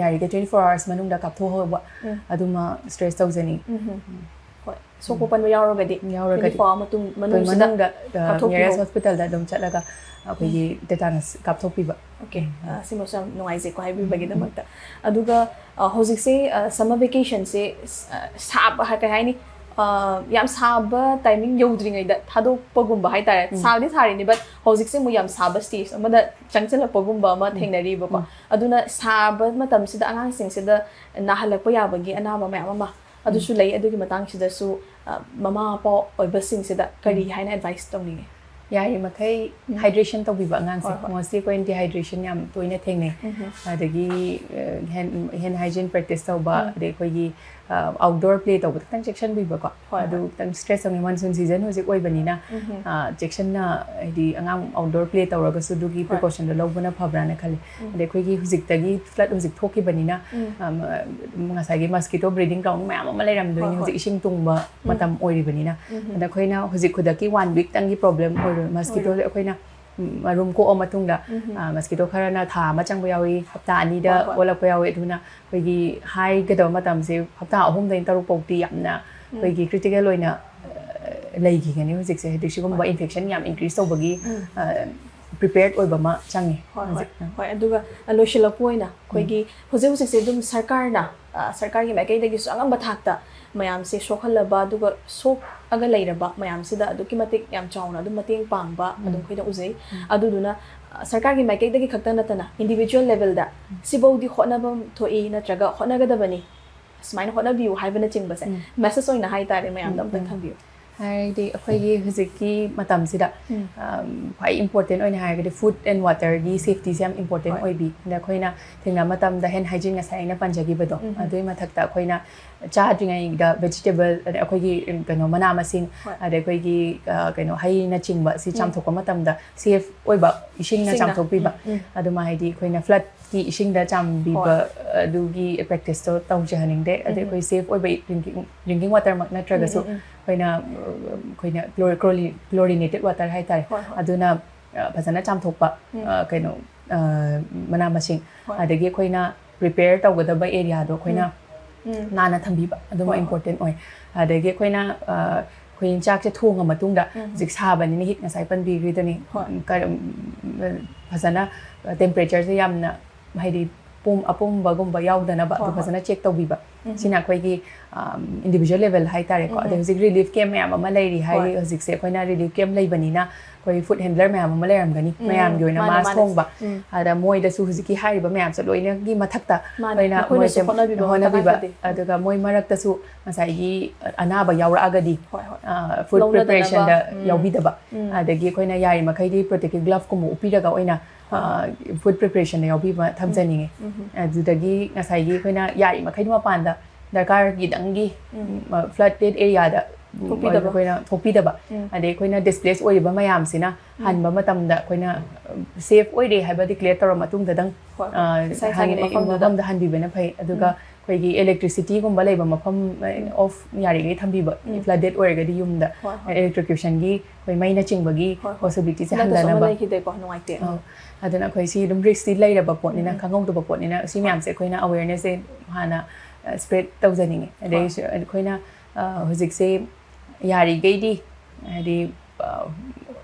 ꯌꯥꯔꯤꯈꯩ twenty four hours ꯃꯅꯨꯡꯗ ꯀꯥꯞꯊꯣꯛꯍꯧꯕ ꯎꯝ꯫ ꯑꯗꯨꯃ stress ꯇꯧꯖꯅꯤꯡꯉꯤ꯫ ꯎꯝ, ꯎꯝ꯫ ꯍꯣꯏ, ꯁꯣꯛꯄ ꯄꯟꯕ ꯌꯥꯎꯔꯒꯗꯤ ꯌꯥꯎꯔꯒꯗꯤ꯫ twenty four hour ꯃꯇꯨꯡ, ꯑꯩꯈꯣꯏ ꯃꯅꯨꯡꯁꯤꯗ ꯃꯅꯨꯡꯗ, ꯑ, ꯀꯥꯞꯊꯣꯛꯄꯤꯍꯧ-, nearest hospital ꯗ ꯑꯗꯨꯝ ꯆꯠꯂꯒ ꯑꯩꯈꯣꯏꯒꯤ tetanus ꯀꯥꯞꯊꯣꯛꯄꯤꯕ꯫ Okay, ꯑ, ꯁꯤꯃꯁꯨ ꯌꯥꯝ ꯅꯨꯡꯉꯥꯏꯖꯩꯀꯣ ꯍꯥꯏꯕꯤꯕꯒꯤꯗꯃꯛꯇ꯫ ꯑꯗꯨꯒ, ꯑ, ꯍꯧꯖꯤꯛꯁꯦ, ꯑ, summer vacation ꯁꯦ, ꯑ, ꯁꯥꯕ ꯍꯥꯏ-, ꯀꯩ ꯍꯥꯏꯅꯤ? ꯑ, ꯌꯥꯝ ꯁꯥꯕ timing ꯌꯧꯗ꯭ꯔꯤꯉꯩꯗ ꯊꯥꯗꯣꯛꯄꯒꯨꯝꯕ ꯍꯥꯏꯇꯥꯔꯦ꯫ ꯎꯝ꯫ ꯁꯥꯕꯗꯤ ꯁꯥꯔꯤꯅꯤ, but ꯍꯧꯖꯤꯛꯁꯦ ꯑꯃꯨꯛ ꯌꯥꯝ ꯁꯥꯕ stage ꯑꯃꯗ ꯆꯪꯁꯤꯜꯂꯛꯄꯒꯨꯝꯕ ꯑꯃ ꯎꯝ꯫ ꯊꯦꯡꯅꯔꯤꯕꯀꯣ꯫ ꯎꯝ꯫ ꯑꯗꯨꯅ ꯁꯥꯕ ꯃꯇꯝꯁꯤꯗ ꯑꯉꯥꯡꯁꯤꯡꯁꯤꯗ ꯅꯥꯍꯜꯂꯛꯄ ꯌꯥꯕꯒꯤ ꯑꯅꯥꯕ ꯃꯌꯥꯝ ꯑꯃ ꯑꯗꯨꯁꯨ ꯂꯩ꯫ ꯑꯗꯨꯒꯤ ꯃꯇꯥꯡꯁꯤꯗꯁꯨ, ꯑ, ꯃꯃꯥ ꯃꯄꯥ ꯑꯣꯏꯕꯁꯤꯡꯁꯤꯗ ꯀꯔꯤ ꯎꯝ꯫ ꯍꯥꯏꯅ advice ꯇꯧꯅꯤꯡꯉꯤ? ꯌꯥꯔꯤꯃꯈꯩ ꯎꯝ꯫ Hydration ꯇꯧꯕꯤꯕ ꯑꯉꯥꯡꯁꯦ꯫ ꯍꯣꯏ, ꯍꯣꯏ꯫ Mostly ꯑꯩꯈꯣꯏꯅ dehydration ꯌꯥꯝ ꯇꯣꯏꯅ ꯊꯦꯡꯅꯩ꯫ ꯎꯝ꯫ ꯑꯗꯒꯤ, ꯑ, hand, hand hygiene practice ꯇꯧꯕ, ꯎꯝ꯫ ꯑꯗꯩ ꯑꯩꯈꯣꯏꯒꯤ, ꯑ, outdoor play ꯇꯧꯕꯗ ꯈꯤꯇꯪ ꯆꯦꯛꯁꯤꯟꯕꯤꯕꯀꯣ꯫ ꯍꯣꯏ, ꯑꯗꯨ ꯍꯣꯏ꯫ ꯈꯤꯇꯪ stress ꯇꯧꯅꯤ, monsoon season ꯍꯧꯖꯤꯛ ꯑꯣꯏꯕꯅꯤꯅ, ꯎꯝ꯫ ꯑ, ꯆꯦꯛꯁꯤꯟꯅ, ꯍꯥꯏꯗꯤ ꯑꯉꯥꯡ outdoor play ꯇꯧꯔꯒꯁꯨ ꯑꯗꯨꯒꯤ ꯍꯣꯏ꯫ Precaution ꯗꯣ ꯂꯧꯕꯅ ꯐꯕ꯭ꯔꯥꯅ ꯈꯜꯂꯤ꯫ ꯎꯝ꯫ ꯑꯗꯩ ꯑꯩꯈꯣꯏꯒꯤ ꯍꯧꯖꯤꯛꯇꯒꯤ flood ꯍꯧꯖꯤꯛ ꯊꯣꯛꯈꯤꯕꯅꯤꯅ, ꯎꯝ꯫ ꯑ, ꯉꯁꯥꯏꯒꯤ mosquito breeding ground ꯃꯌꯥꯝ ꯑꯃ ꯂꯩꯔꯝꯗꯣꯏꯅꯤ, ꯍꯣꯏ, ꯍꯣꯏ꯫ ꯍꯧꯖꯤꯛ ꯏꯁꯤꯡ ꯇꯨꯡꯕ ꯎꯝ꯫ ꯃꯇꯝ ꯑꯣꯏꯔꯤꯕꯅꯤꯅ꯫ ꯎꯝ꯫ ꯑꯗ ꯑꯩꯈꯣꯏꯅ ꯍꯧꯖꯤꯛ ꯈꯨꯗꯛꯀꯤ one week ꯇꯪꯒꯤ problem ꯑꯣꯏꯔꯣꯏ, mosquito ꯁꯦ ꯑꯣꯏꯔꯣꯏ꯫ ꯑꯩꯈꯣꯏꯅ ꯃꯔꯨꯝ ꯀꯣꯛꯑ ꯃꯇꯨꯡꯗ, ꯎꯝ꯫ ꯑ, mosquito ꯈꯔꯅ ꯊꯥ ꯑꯃ ꯆꯪꯕ ꯌꯥꯎꯏ, ꯍꯞꯇꯥ ꯑꯅꯤꯗ ꯍꯣꯏ, ꯍꯣꯏ꯫ ꯑꯣꯜꯂꯛꯄ ꯌꯥꯎꯏ꯫ ꯑꯗꯨꯅ ꯑꯩꯈꯣꯏꯒꯤ ꯍꯥꯏꯒꯗꯕ ꯃꯇꯝꯁꯦ ꯍꯞꯇꯥ ꯑꯍꯨꯝꯗꯒꯤ ꯇꯔꯨꯛ ꯐꯥꯎꯗꯤ ꯌꯥꯝꯅ ꯎꯝ꯫ ꯑꯩꯈꯣꯏꯒꯤ critical ꯑꯣꯏꯅ, ꯑ, ꯂꯩꯈꯤꯒꯅꯤ ꯍꯧꯖꯤꯛꯁꯦ꯫ ꯍꯥꯏꯗꯤ ꯁꯤꯒꯨꯝꯕ ꯍꯣꯏ꯫ Infection ꯌꯥꯝ increase ꯇꯧꯕꯒꯤ, ꯎꯝ꯫ ꯑ, prepared ꯑꯣꯏꯕ ꯑꯃ ꯆꯪꯉꯤ ꯍꯣꯏ, ꯍꯣꯏ꯫ ꯍꯧꯖꯤꯛ꯫ ꯎꯝ꯫ ꯍꯣꯏ, ꯑꯗꯨꯒ, ꯑ, ꯂꯣꯏꯁꯤꯜꯂꯛꯄ ꯑꯣꯏꯅ ꯑꯩꯈꯣꯏꯒꯤ ꯍꯧꯖꯤꯛ ꯍꯧꯖꯤꯛꯁꯦ ꯑꯗꯨꯝ ꯁꯔꯀꯥꯔꯅ ꯑ, ꯁꯔꯀꯥꯔꯒꯤ ꯃꯥꯏꯀꯩꯗꯒꯤꯁꯨ ꯑꯉꯝꯕ ꯊꯥꯛꯇ ꯃꯌꯥꯝꯁꯦ ꯁꯣꯛꯍꯜꯂꯕ, ꯑꯗꯨꯒ ꯁꯣꯛꯑꯒ ꯂꯩꯔꯕ ꯃꯌꯥꯝꯁꯤꯗ ꯑꯗꯨꯛꯀꯤ ꯃꯇꯤꯛ ꯌꯥꯝ ꯆꯥꯎꯅ ꯑꯗꯨꯝ ꯃꯇꯦꯡ ꯄꯥꯡꯕ ꯑꯗꯨꯝ ꯑꯩꯈꯣꯏꯅ ꯎꯖꯩ꯫ ꯑꯗꯨꯗꯨꯅ, ꯑ, ꯁꯔꯀꯥꯔꯒꯤ ꯃꯥꯏꯀꯩꯗꯒꯤ ꯈꯛꯇ ꯅꯠꯇꯅ individual levelꯗ ꯁꯤꯐꯧꯗꯤ ꯍꯣꯠꯅꯐꯝ ꯊꯣꯛꯏ ꯅꯠꯇ꯭ꯔꯒ ꯍꯣꯠꯅꯒꯗꯕꯅꯤ, ꯁꯨꯃꯥꯏꯅ ꯍꯣꯠꯅꯕꯤꯌꯨ ꯍꯥꯏꯕꯅꯆꯤꯡꯕꯁꯦ, message ꯑꯣꯏꯅ ꯍꯥꯏꯇꯥꯔꯦ, ꯃꯌꯥꯝꯗ ꯑꯝꯇꯪ ꯊꯝꯕꯤꯌꯨ꯫ ꯍꯥꯏꯗꯤ ꯑꯩꯈꯣꯏꯒꯤ ꯍꯧꯖꯤꯛꯀꯤ ꯃꯇꯝꯁꯤꯗ, ꯎꯝ, ꯑꯝ, ꯈ꯭ꯋꯥꯏ important ꯑꯣꯏꯅ ꯍꯥꯏꯔꯒꯗꯤ food and waterꯒꯤ safetyꯁꯦ ꯌꯥꯝ important ꯍꯣꯏ꯫ ꯑꯣꯏꯕꯤ꯫ ꯑꯗ ꯑꯩꯈꯣꯏꯅ ꯊꯦꯡꯅꯕ ꯃꯇꯝꯗ hand hygiene ꯉꯁꯥꯏ ꯑꯩꯅ ꯄꯟꯖꯈꯤꯕꯗꯣ, ꯎꯝ, ꯎꯝ꯫ ꯑꯗꯨꯒꯤ ꯃꯊꯛꯇ ꯑꯩꯈꯣꯏꯅ ꯆꯥꯗ꯭ꯔꯤꯉꯩꯗ vegetable, ꯑꯗ ꯑꯩꯈꯣꯏꯒꯤ, ꯎꯝ, ꯀꯩꯅꯣ, ꯃꯅꯥ ꯃꯁꯤꯡ, ꯍꯣꯏ꯫ ꯑꯗ ꯑꯩꯈꯣꯏꯒꯤ, ꯑ, ꯀꯩꯅꯣ, ꯍꯩꯅꯆꯤꯡꯕ ꯁꯤ ꯎꯝ꯫ ꯆꯥꯝꯊꯣꯛꯄ ꯃꯇꯝꯗ safe ꯑꯣꯏꯕ ꯏꯁꯤꯡꯅ ꯏꯁꯤꯡꯅ꯫ ꯆꯥꯝꯊꯣꯛꯄꯤꯕ꯫ ꯎꯝ, ꯎꯝ꯫ ꯑꯗꯨꯃ ꯍꯥꯏꯗꯤ ꯑꯩꯈꯣꯏꯅ floodꯀꯤ ꯏꯁꯤꯡꯗ ꯆꯥꯝꯕꯤꯕ, ꯍꯣꯏ꯫ ꯑꯗꯨꯒꯤ practiceꯇꯣ ꯇꯧꯖꯍꯟꯅꯤꯡꯗꯦ꯫ ꯑꯗꯩ ꯎꯝ, ꯎꯝ꯫ ꯑꯩꯈꯣꯏ safe ꯑꯣꯏꯕ drinking, drinking waterꯃꯛ ꯅꯠꯇ꯭ꯔꯒꯁꯨ ꯎꯝ, ꯎꯝ, ꯎꯝ꯫ ꯑꯩꯈꯣꯏꯅ, ꯑ, ꯑꯩꯈꯣꯏꯅ chlor-, chlorine-, chlorinated water ꯍꯥꯏꯇꯥꯔꯦ꯫ ꯍꯣꯏ, ꯍꯣꯏ꯫ ꯑꯗꯨꯅ, ꯑ, ꯐꯖꯅ ꯆꯥꯝꯊꯣꯛꯄ, ꯎꯝ꯫ ꯑ, ꯀꯩꯅꯣ, ꯑ, ꯃꯅꯥ ꯃꯁꯤꯡ꯫ ꯍꯣꯏ꯫ ꯑꯗꯒꯤ ꯑꯩꯈꯣꯏꯅ prepare ꯇꯧꯒꯗꯕ areaꯗꯣ ꯑꯩꯈꯣꯏꯅ ꯎꯝ꯫ ꯎꯝ꯫ ꯅꯥꯟꯅ ꯊꯝꯕꯤꯕ, ꯑꯗꯨꯃ ꯍꯣꯏ, ꯍꯣꯏ꯫ Important ꯑꯣꯏ꯫ ꯑꯗꯒꯤ ꯑꯩꯈꯣꯏꯅ, ꯑ, ꯑꯩꯈꯣꯏ ꯆꯥꯛꯁꯦ ꯊꯣꯡꯉ ꯃꯇꯨꯡꯗ, ꯎꯝ꯫ ꯍꯧꯖꯤꯛ ꯁꯥꯕꯅꯤꯅ heat ꯉꯁꯥꯏ ꯄꯟꯕꯤꯈ꯭ꯔꯤꯗꯨꯅꯤ꯫ ꯍꯣꯏ꯫ ꯎꯝ, ꯀ-, ꯎꯝ, ꯐꯖꯅ temperatureꯁꯦ ꯌꯥꯝꯅ, ꯍꯥꯏꯗꯤ, ꯄꯨꯝ-, ꯑꯄꯨꯝꯕꯒꯨꯝꯕ ꯌꯥꯎꯗꯅꯕ ꯍꯣꯏ, ꯑꯗꯨ ꯍꯣꯏ꯫ ꯐꯖꯅ check ꯇꯧꯕꯤꯕ꯫ ꯎꯝ꯫ ꯁꯤꯅ ꯑꯩꯈꯣꯏꯒꯤ, ꯑꯝ, individual level ꯍꯥꯏꯇꯥꯔꯦꯀꯣ꯫ ꯎꯝ, ꯑꯗꯩ ꯎꯝ꯫ ꯍꯧꯖꯤꯛ relief camp ꯃꯌꯥꯝ ꯑꯃ ꯂꯩꯔꯤ ꯍꯥꯏꯔꯤ꯫ ꯍꯣꯏ꯫ ꯍꯧꯖꯤꯛꯁꯦ ꯑꯩꯈꯣꯏꯅ relief camp ꯂꯩꯕꯅꯤꯅ ꯑꯩꯈꯣꯏ food handler ꯃꯌꯥꯝ ꯑꯃ ꯂꯩꯔꯝꯒꯅꯤ, ꯎꯝ, ꯃꯌꯥꯝꯒꯤ ꯑꯣꯏꯅ ꯃꯥꯅꯦ, mask ꯃꯥꯅꯦ꯫ ꯊꯣꯡꯕ꯫ ꯎꯝ꯫ ꯑꯗ ꯃꯣꯏꯗꯁꯨ ꯍꯧꯖꯤꯛꯀꯤ ꯍꯥꯏꯔꯤꯕ ꯃꯌꯥꯝꯁꯦ ꯂꯣꯏꯅꯒꯤ ꯃꯊꯛꯇ ꯃꯥꯅꯦ, ꯑꯩꯈꯣꯏꯅ ꯃꯈꯣꯏꯅꯁꯨ ꯃꯣꯏꯁꯦ ꯍꯣꯠꯅꯕꯤꯕ ꯑꯃ ꯍꯣꯠꯅꯕꯤꯕ, ꯇꯉꯥꯏ ꯐꯗꯦ꯫ ꯑꯗꯨꯒ ꯃꯣꯏ ꯃꯔꯛꯇꯁꯨ ꯉꯁꯥꯏꯒꯤ ꯑꯅꯥꯕ ꯌꯥꯎꯔꯛꯑꯒꯗꯤ, ꯍꯣꯏ, ꯍꯣꯏ꯫ ꯑ, food ꯂꯧꯅꯗꯅꯕ, preparationꯗ ꯎꯝ꯫ ꯌꯥꯎꯕꯤꯗꯕ꯫ ꯎꯝ꯫ ꯑꯗꯒꯤ ꯑꯩꯈꯣꯏꯅ ꯌꯥꯔꯤꯃꯈꯩꯗꯤ protective glove ꯀꯨꯝꯕ ꯎꯞꯄꯤꯔꯒ ꯑꯣꯏꯅ, ꯍꯣꯏ, ꯑ, ꯍꯣꯏ꯫ Food preparationꯗ ꯌꯥꯎꯕꯤꯕ ꯊꯝꯖꯅꯤꯡꯉꯤ꯫ ꯎꯝ, ꯎꯝ꯫ ꯑꯗꯨꯗꯒꯤ ꯉꯁꯥꯏꯒꯤ ꯑꯩꯈꯣꯏꯅ ꯌꯥꯔꯤꯃꯈꯩꯗꯤ ꯃꯄꯥꯟꯗ ꯗꯔꯀꯥꯔꯒꯤꯗꯪꯒꯤ, ꯎꯝ꯫ ꯎꯝ, flooded areaꯗ ꯊꯣꯛꯄꯤꯗꯕ꯫ ꯑꯩꯈꯣꯏꯅ ꯊꯣꯛꯄꯤꯗꯕ꯫ ꯎꯝ꯫ ꯑꯗꯩ ꯑꯩꯈꯣꯏꯅ displace ꯑꯣꯏꯔꯤꯕ ꯃꯌꯥꯝꯁꯤꯅ ꯎꯝ꯫ ꯍꯟꯕ ꯃꯇꯝꯗ ꯑꯩꯈꯣꯏꯅ, ꯎꯝ, safe ꯑꯣꯏꯔꯦ ꯍꯥꯏꯕ declare ꯇꯧꯔ ꯃꯇꯨꯡꯗꯗꯪ, ꯍꯣꯏ, ꯍꯣꯏ꯫ ꯑ, ꯏꯁꯥ ꯏꯁꯥꯒꯤ ꯍꯥꯟꯅ ꯃꯐꯝꯗꯨꯗ꯫ ꯃꯐꯝꯗ ꯍꯟꯕꯤꯕꯅ ꯐꯩ꯫ ꯑꯗꯨꯒ ꯎꯝ꯫ ꯑꯩꯈꯣꯏꯒꯤ electricityꯒꯨꯝꯕ ꯂꯩꯕ ꯃꯐꯝ, ꯎꯝ꯫ Off ꯌꯥꯔꯤꯉꯩ ꯊꯝꯕꯤꯕ, ꯎꯝ꯫ Flooded ꯑꯣꯏꯔꯒꯗꯤ ꯌꯨꯝꯗ꯫ ꯍꯣꯏ, ꯍꯣꯏ꯫ Electrocutionꯒꯤ ꯑꯩꯈꯣꯏ ꯃꯩꯅꯆꯤꯡꯕꯒꯤ ꯍꯣꯏ, ꯍꯣꯏ꯫ Possibilityꯁꯦ ꯍꯟꯗꯛꯇꯁꯨ ꯑꯃ ꯍꯟꯊꯅꯕ꯫ ꯂꯩꯈꯤꯗꯦꯀꯣ, ꯅꯨꯡꯉꯥꯏꯇꯦ꯫ ꯑꯧ꯫ ꯑꯗꯨꯅ ꯑꯩꯈꯣꯏ ꯁꯤ ꯑꯗꯨꯝ riskꯇꯤ ꯂꯩꯔꯕ ꯄꯣꯠꯅꯤꯅ, ꯎꯝ, ꯎꯝ꯫ ꯈꯪꯍꯧꯗꯕ ꯄꯣꯠꯅꯤꯅ, ꯁꯤ ꯍꯣꯏ꯫ ꯃꯌꯥꯝꯁꯦ ꯑꯩꯈꯣꯏꯅ awarenessꯁꯦ ꯍꯥꯟꯅ, ꯑ, spread ꯇꯧꯖꯅꯤꯡꯉꯤ꯫ ꯑꯗꯩ ꯍꯣꯏ꯫ ꯁꯤ-, ꯑꯩꯈꯣꯏꯅ, ꯑ, ꯍꯧꯖꯤꯛꯁꯦ ꯌꯥꯔꯤꯈꯩꯗꯤ, ꯍꯥꯏꯗꯤ, ꯑ,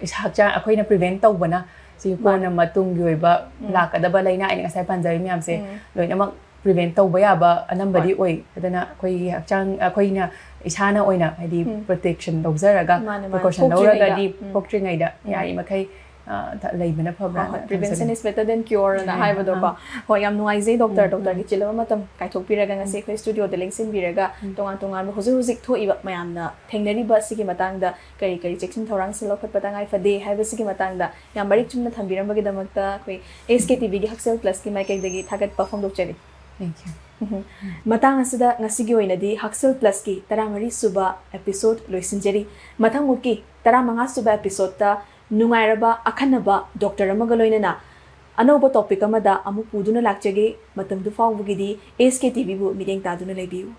ꯏꯁꯥ ꯍꯛꯆꯥꯡ ꯑꯩꯈꯣꯏꯅ prevent ꯇꯧꯕꯅ ꯁꯤ ꯃꯥꯅꯦ꯫ ꯀꯣꯟꯅ ꯃꯇꯨꯡꯒꯤ ꯑꯣꯏꯕ ꯎꯝ꯫ ꯂꯥꯛꯀꯗꯕ ꯂꯥꯏꯅꯥ ꯑꯩꯅ ꯉꯁꯥꯏ ꯄꯟꯖꯔꯤ ꯃꯌꯥꯝꯁꯦ ꯎꯝ꯫ ꯂꯣꯏꯅꯃꯛ ꯄ꯭ꯔꯤꯚꯦꯟ ꯇꯧꯕ ꯌꯥꯕ ꯑꯅꯝꯕꯗꯤ ꯑꯣꯏ꯫ ꯑꯗꯨꯅ ꯑꯩꯈꯣꯏꯒꯤ ꯍꯛꯆꯥꯡ, ꯑꯩꯈꯣꯏꯅ ꯏꯁꯥꯅ ꯑꯣꯏꯅ ꯍꯥꯏꯗꯤ ꯄ꯭ꯔꯣꯇꯦꯛꯁꯟ ꯂꯧꯖꯔꯒ, ꯃꯥꯅꯦ, ꯃꯥꯅꯦ꯫ ꯄ꯭ꯔꯤꯀꯣꯁꯟ ꯊꯣꯛꯇ꯭ꯔꯤꯉꯩꯗ꯫ ꯂꯧꯔꯒꯗꯤ, ꯎꯝ꯫ ꯊꯣꯛꯇ꯭ꯔꯤꯉꯩꯗ ꯌꯥꯔꯤꯃꯈꯩ ꯑ, ꯊ- ꯂꯩꯕꯅ ꯐꯕ꯭ꯔꯥ? ꯍꯣꯏ, prevention is better than cure ꯅ ꯍꯥꯏꯕꯗꯣꯀꯣ꯫ ꯍꯣꯏ, ꯌꯥꯝ ꯅꯨꯡꯉꯥꯏꯖꯩ ꯗꯣꯛꯇꯔ, ꯗꯣꯛꯇꯔꯒꯤ ꯆꯤꯜꯂꯕ ꯃꯇꯝ ꯀꯥꯏꯊꯣꯛꯄꯤꯔꯒ ꯉꯁꯤ ꯑꯩꯈꯣꯏ ꯁ꯭ꯇꯨꯗꯤꯑꯣꯗ ꯂꯦꯡꯁꯤꯟꯕꯤꯔꯒ ꯇꯣꯉꯥꯟ ꯇꯣꯉꯥꯟꯕ ꯍꯧꯖꯤꯛ ꯍꯧꯖꯤꯛ ꯊꯣꯛꯏꯕ ꯃꯌꯥꯝꯅ ꯊꯦꯡꯅꯔꯤꯕ ꯑꯁꯤꯒꯤ ꯃꯇꯥꯡꯗ ꯀꯔꯤ ꯀꯔꯤ ꯆꯦꯛꯁꯤꯟ ꯊꯧꯔꯥꯡꯁꯦ ꯂꯧꯈꯠꯄ ꯇꯉꯥꯏ ꯐꯗꯦ ꯍꯥꯏꯕꯁꯤꯒꯤ ꯃꯇꯥꯡꯗ ꯌꯥꯝ ꯃꯔꯤꯛ ꯆꯨꯝꯅ ꯊꯝꯕꯤꯔꯝꯕꯒꯤꯗꯃꯛꯇ ꯑꯩꯈꯣꯏ ꯑꯦꯁ ꯀꯦ ꯇꯤ ꯚꯤꯒꯤ ꯍꯛꯁꯦꯜ ꯄ꯭ꯂꯁꯀꯤ ꯃꯥꯏꯀꯩꯗꯒꯤ ꯊꯥꯒꯠꯄ ꯐꯣꯡꯗꯣꯛꯆꯔꯤ꯫ Thank you. ꯎꯝ꯫ ꯃꯇꯥꯡ ꯑꯁꯤꯗ ꯉꯁꯤꯒꯤ ꯑꯣꯏꯅꯗꯤ ꯍꯛꯁꯦꯜ ꯄ꯭ꯂꯁꯀꯤ ꯇꯔꯥꯃꯔꯤ ꯁꯨꯕ ꯑꯦꯄꯤꯁꯣꯗ ꯂꯣꯏꯁꯤꯟꯖꯔꯤ꯫ ꯃꯊꯪꯃꯨꯛꯀꯤ ꯇꯔꯥꯃꯉꯥ ꯁꯨꯕ ꯑꯦꯄꯤꯁꯣꯗꯇ ꯅꯨꯡꯉꯥꯏꯔꯕ ꯑꯈꯟꯅꯕ ꯗꯣꯛꯇꯔ ꯑꯃꯒ ꯂꯣꯏꯅꯅ ꯑꯅꯧꯕ ꯇꯣꯄꯤꯛ ꯑꯃꯗ ꯑꯃꯨꯛ ꯄꯨꯗꯨꯅ ꯂꯥꯛꯆꯒꯦ꯫ ꯃꯇꯝꯗꯨ ꯐꯥꯎꯕꯒꯤꯗꯤ ꯑꯦꯁ ꯀꯦ ꯇꯤ ꯚꯤꯕꯨ ꯃꯤꯠꯌꯦꯡ ꯇꯥꯗꯨꯅ ꯂꯩꯕꯤꯌꯨ꯫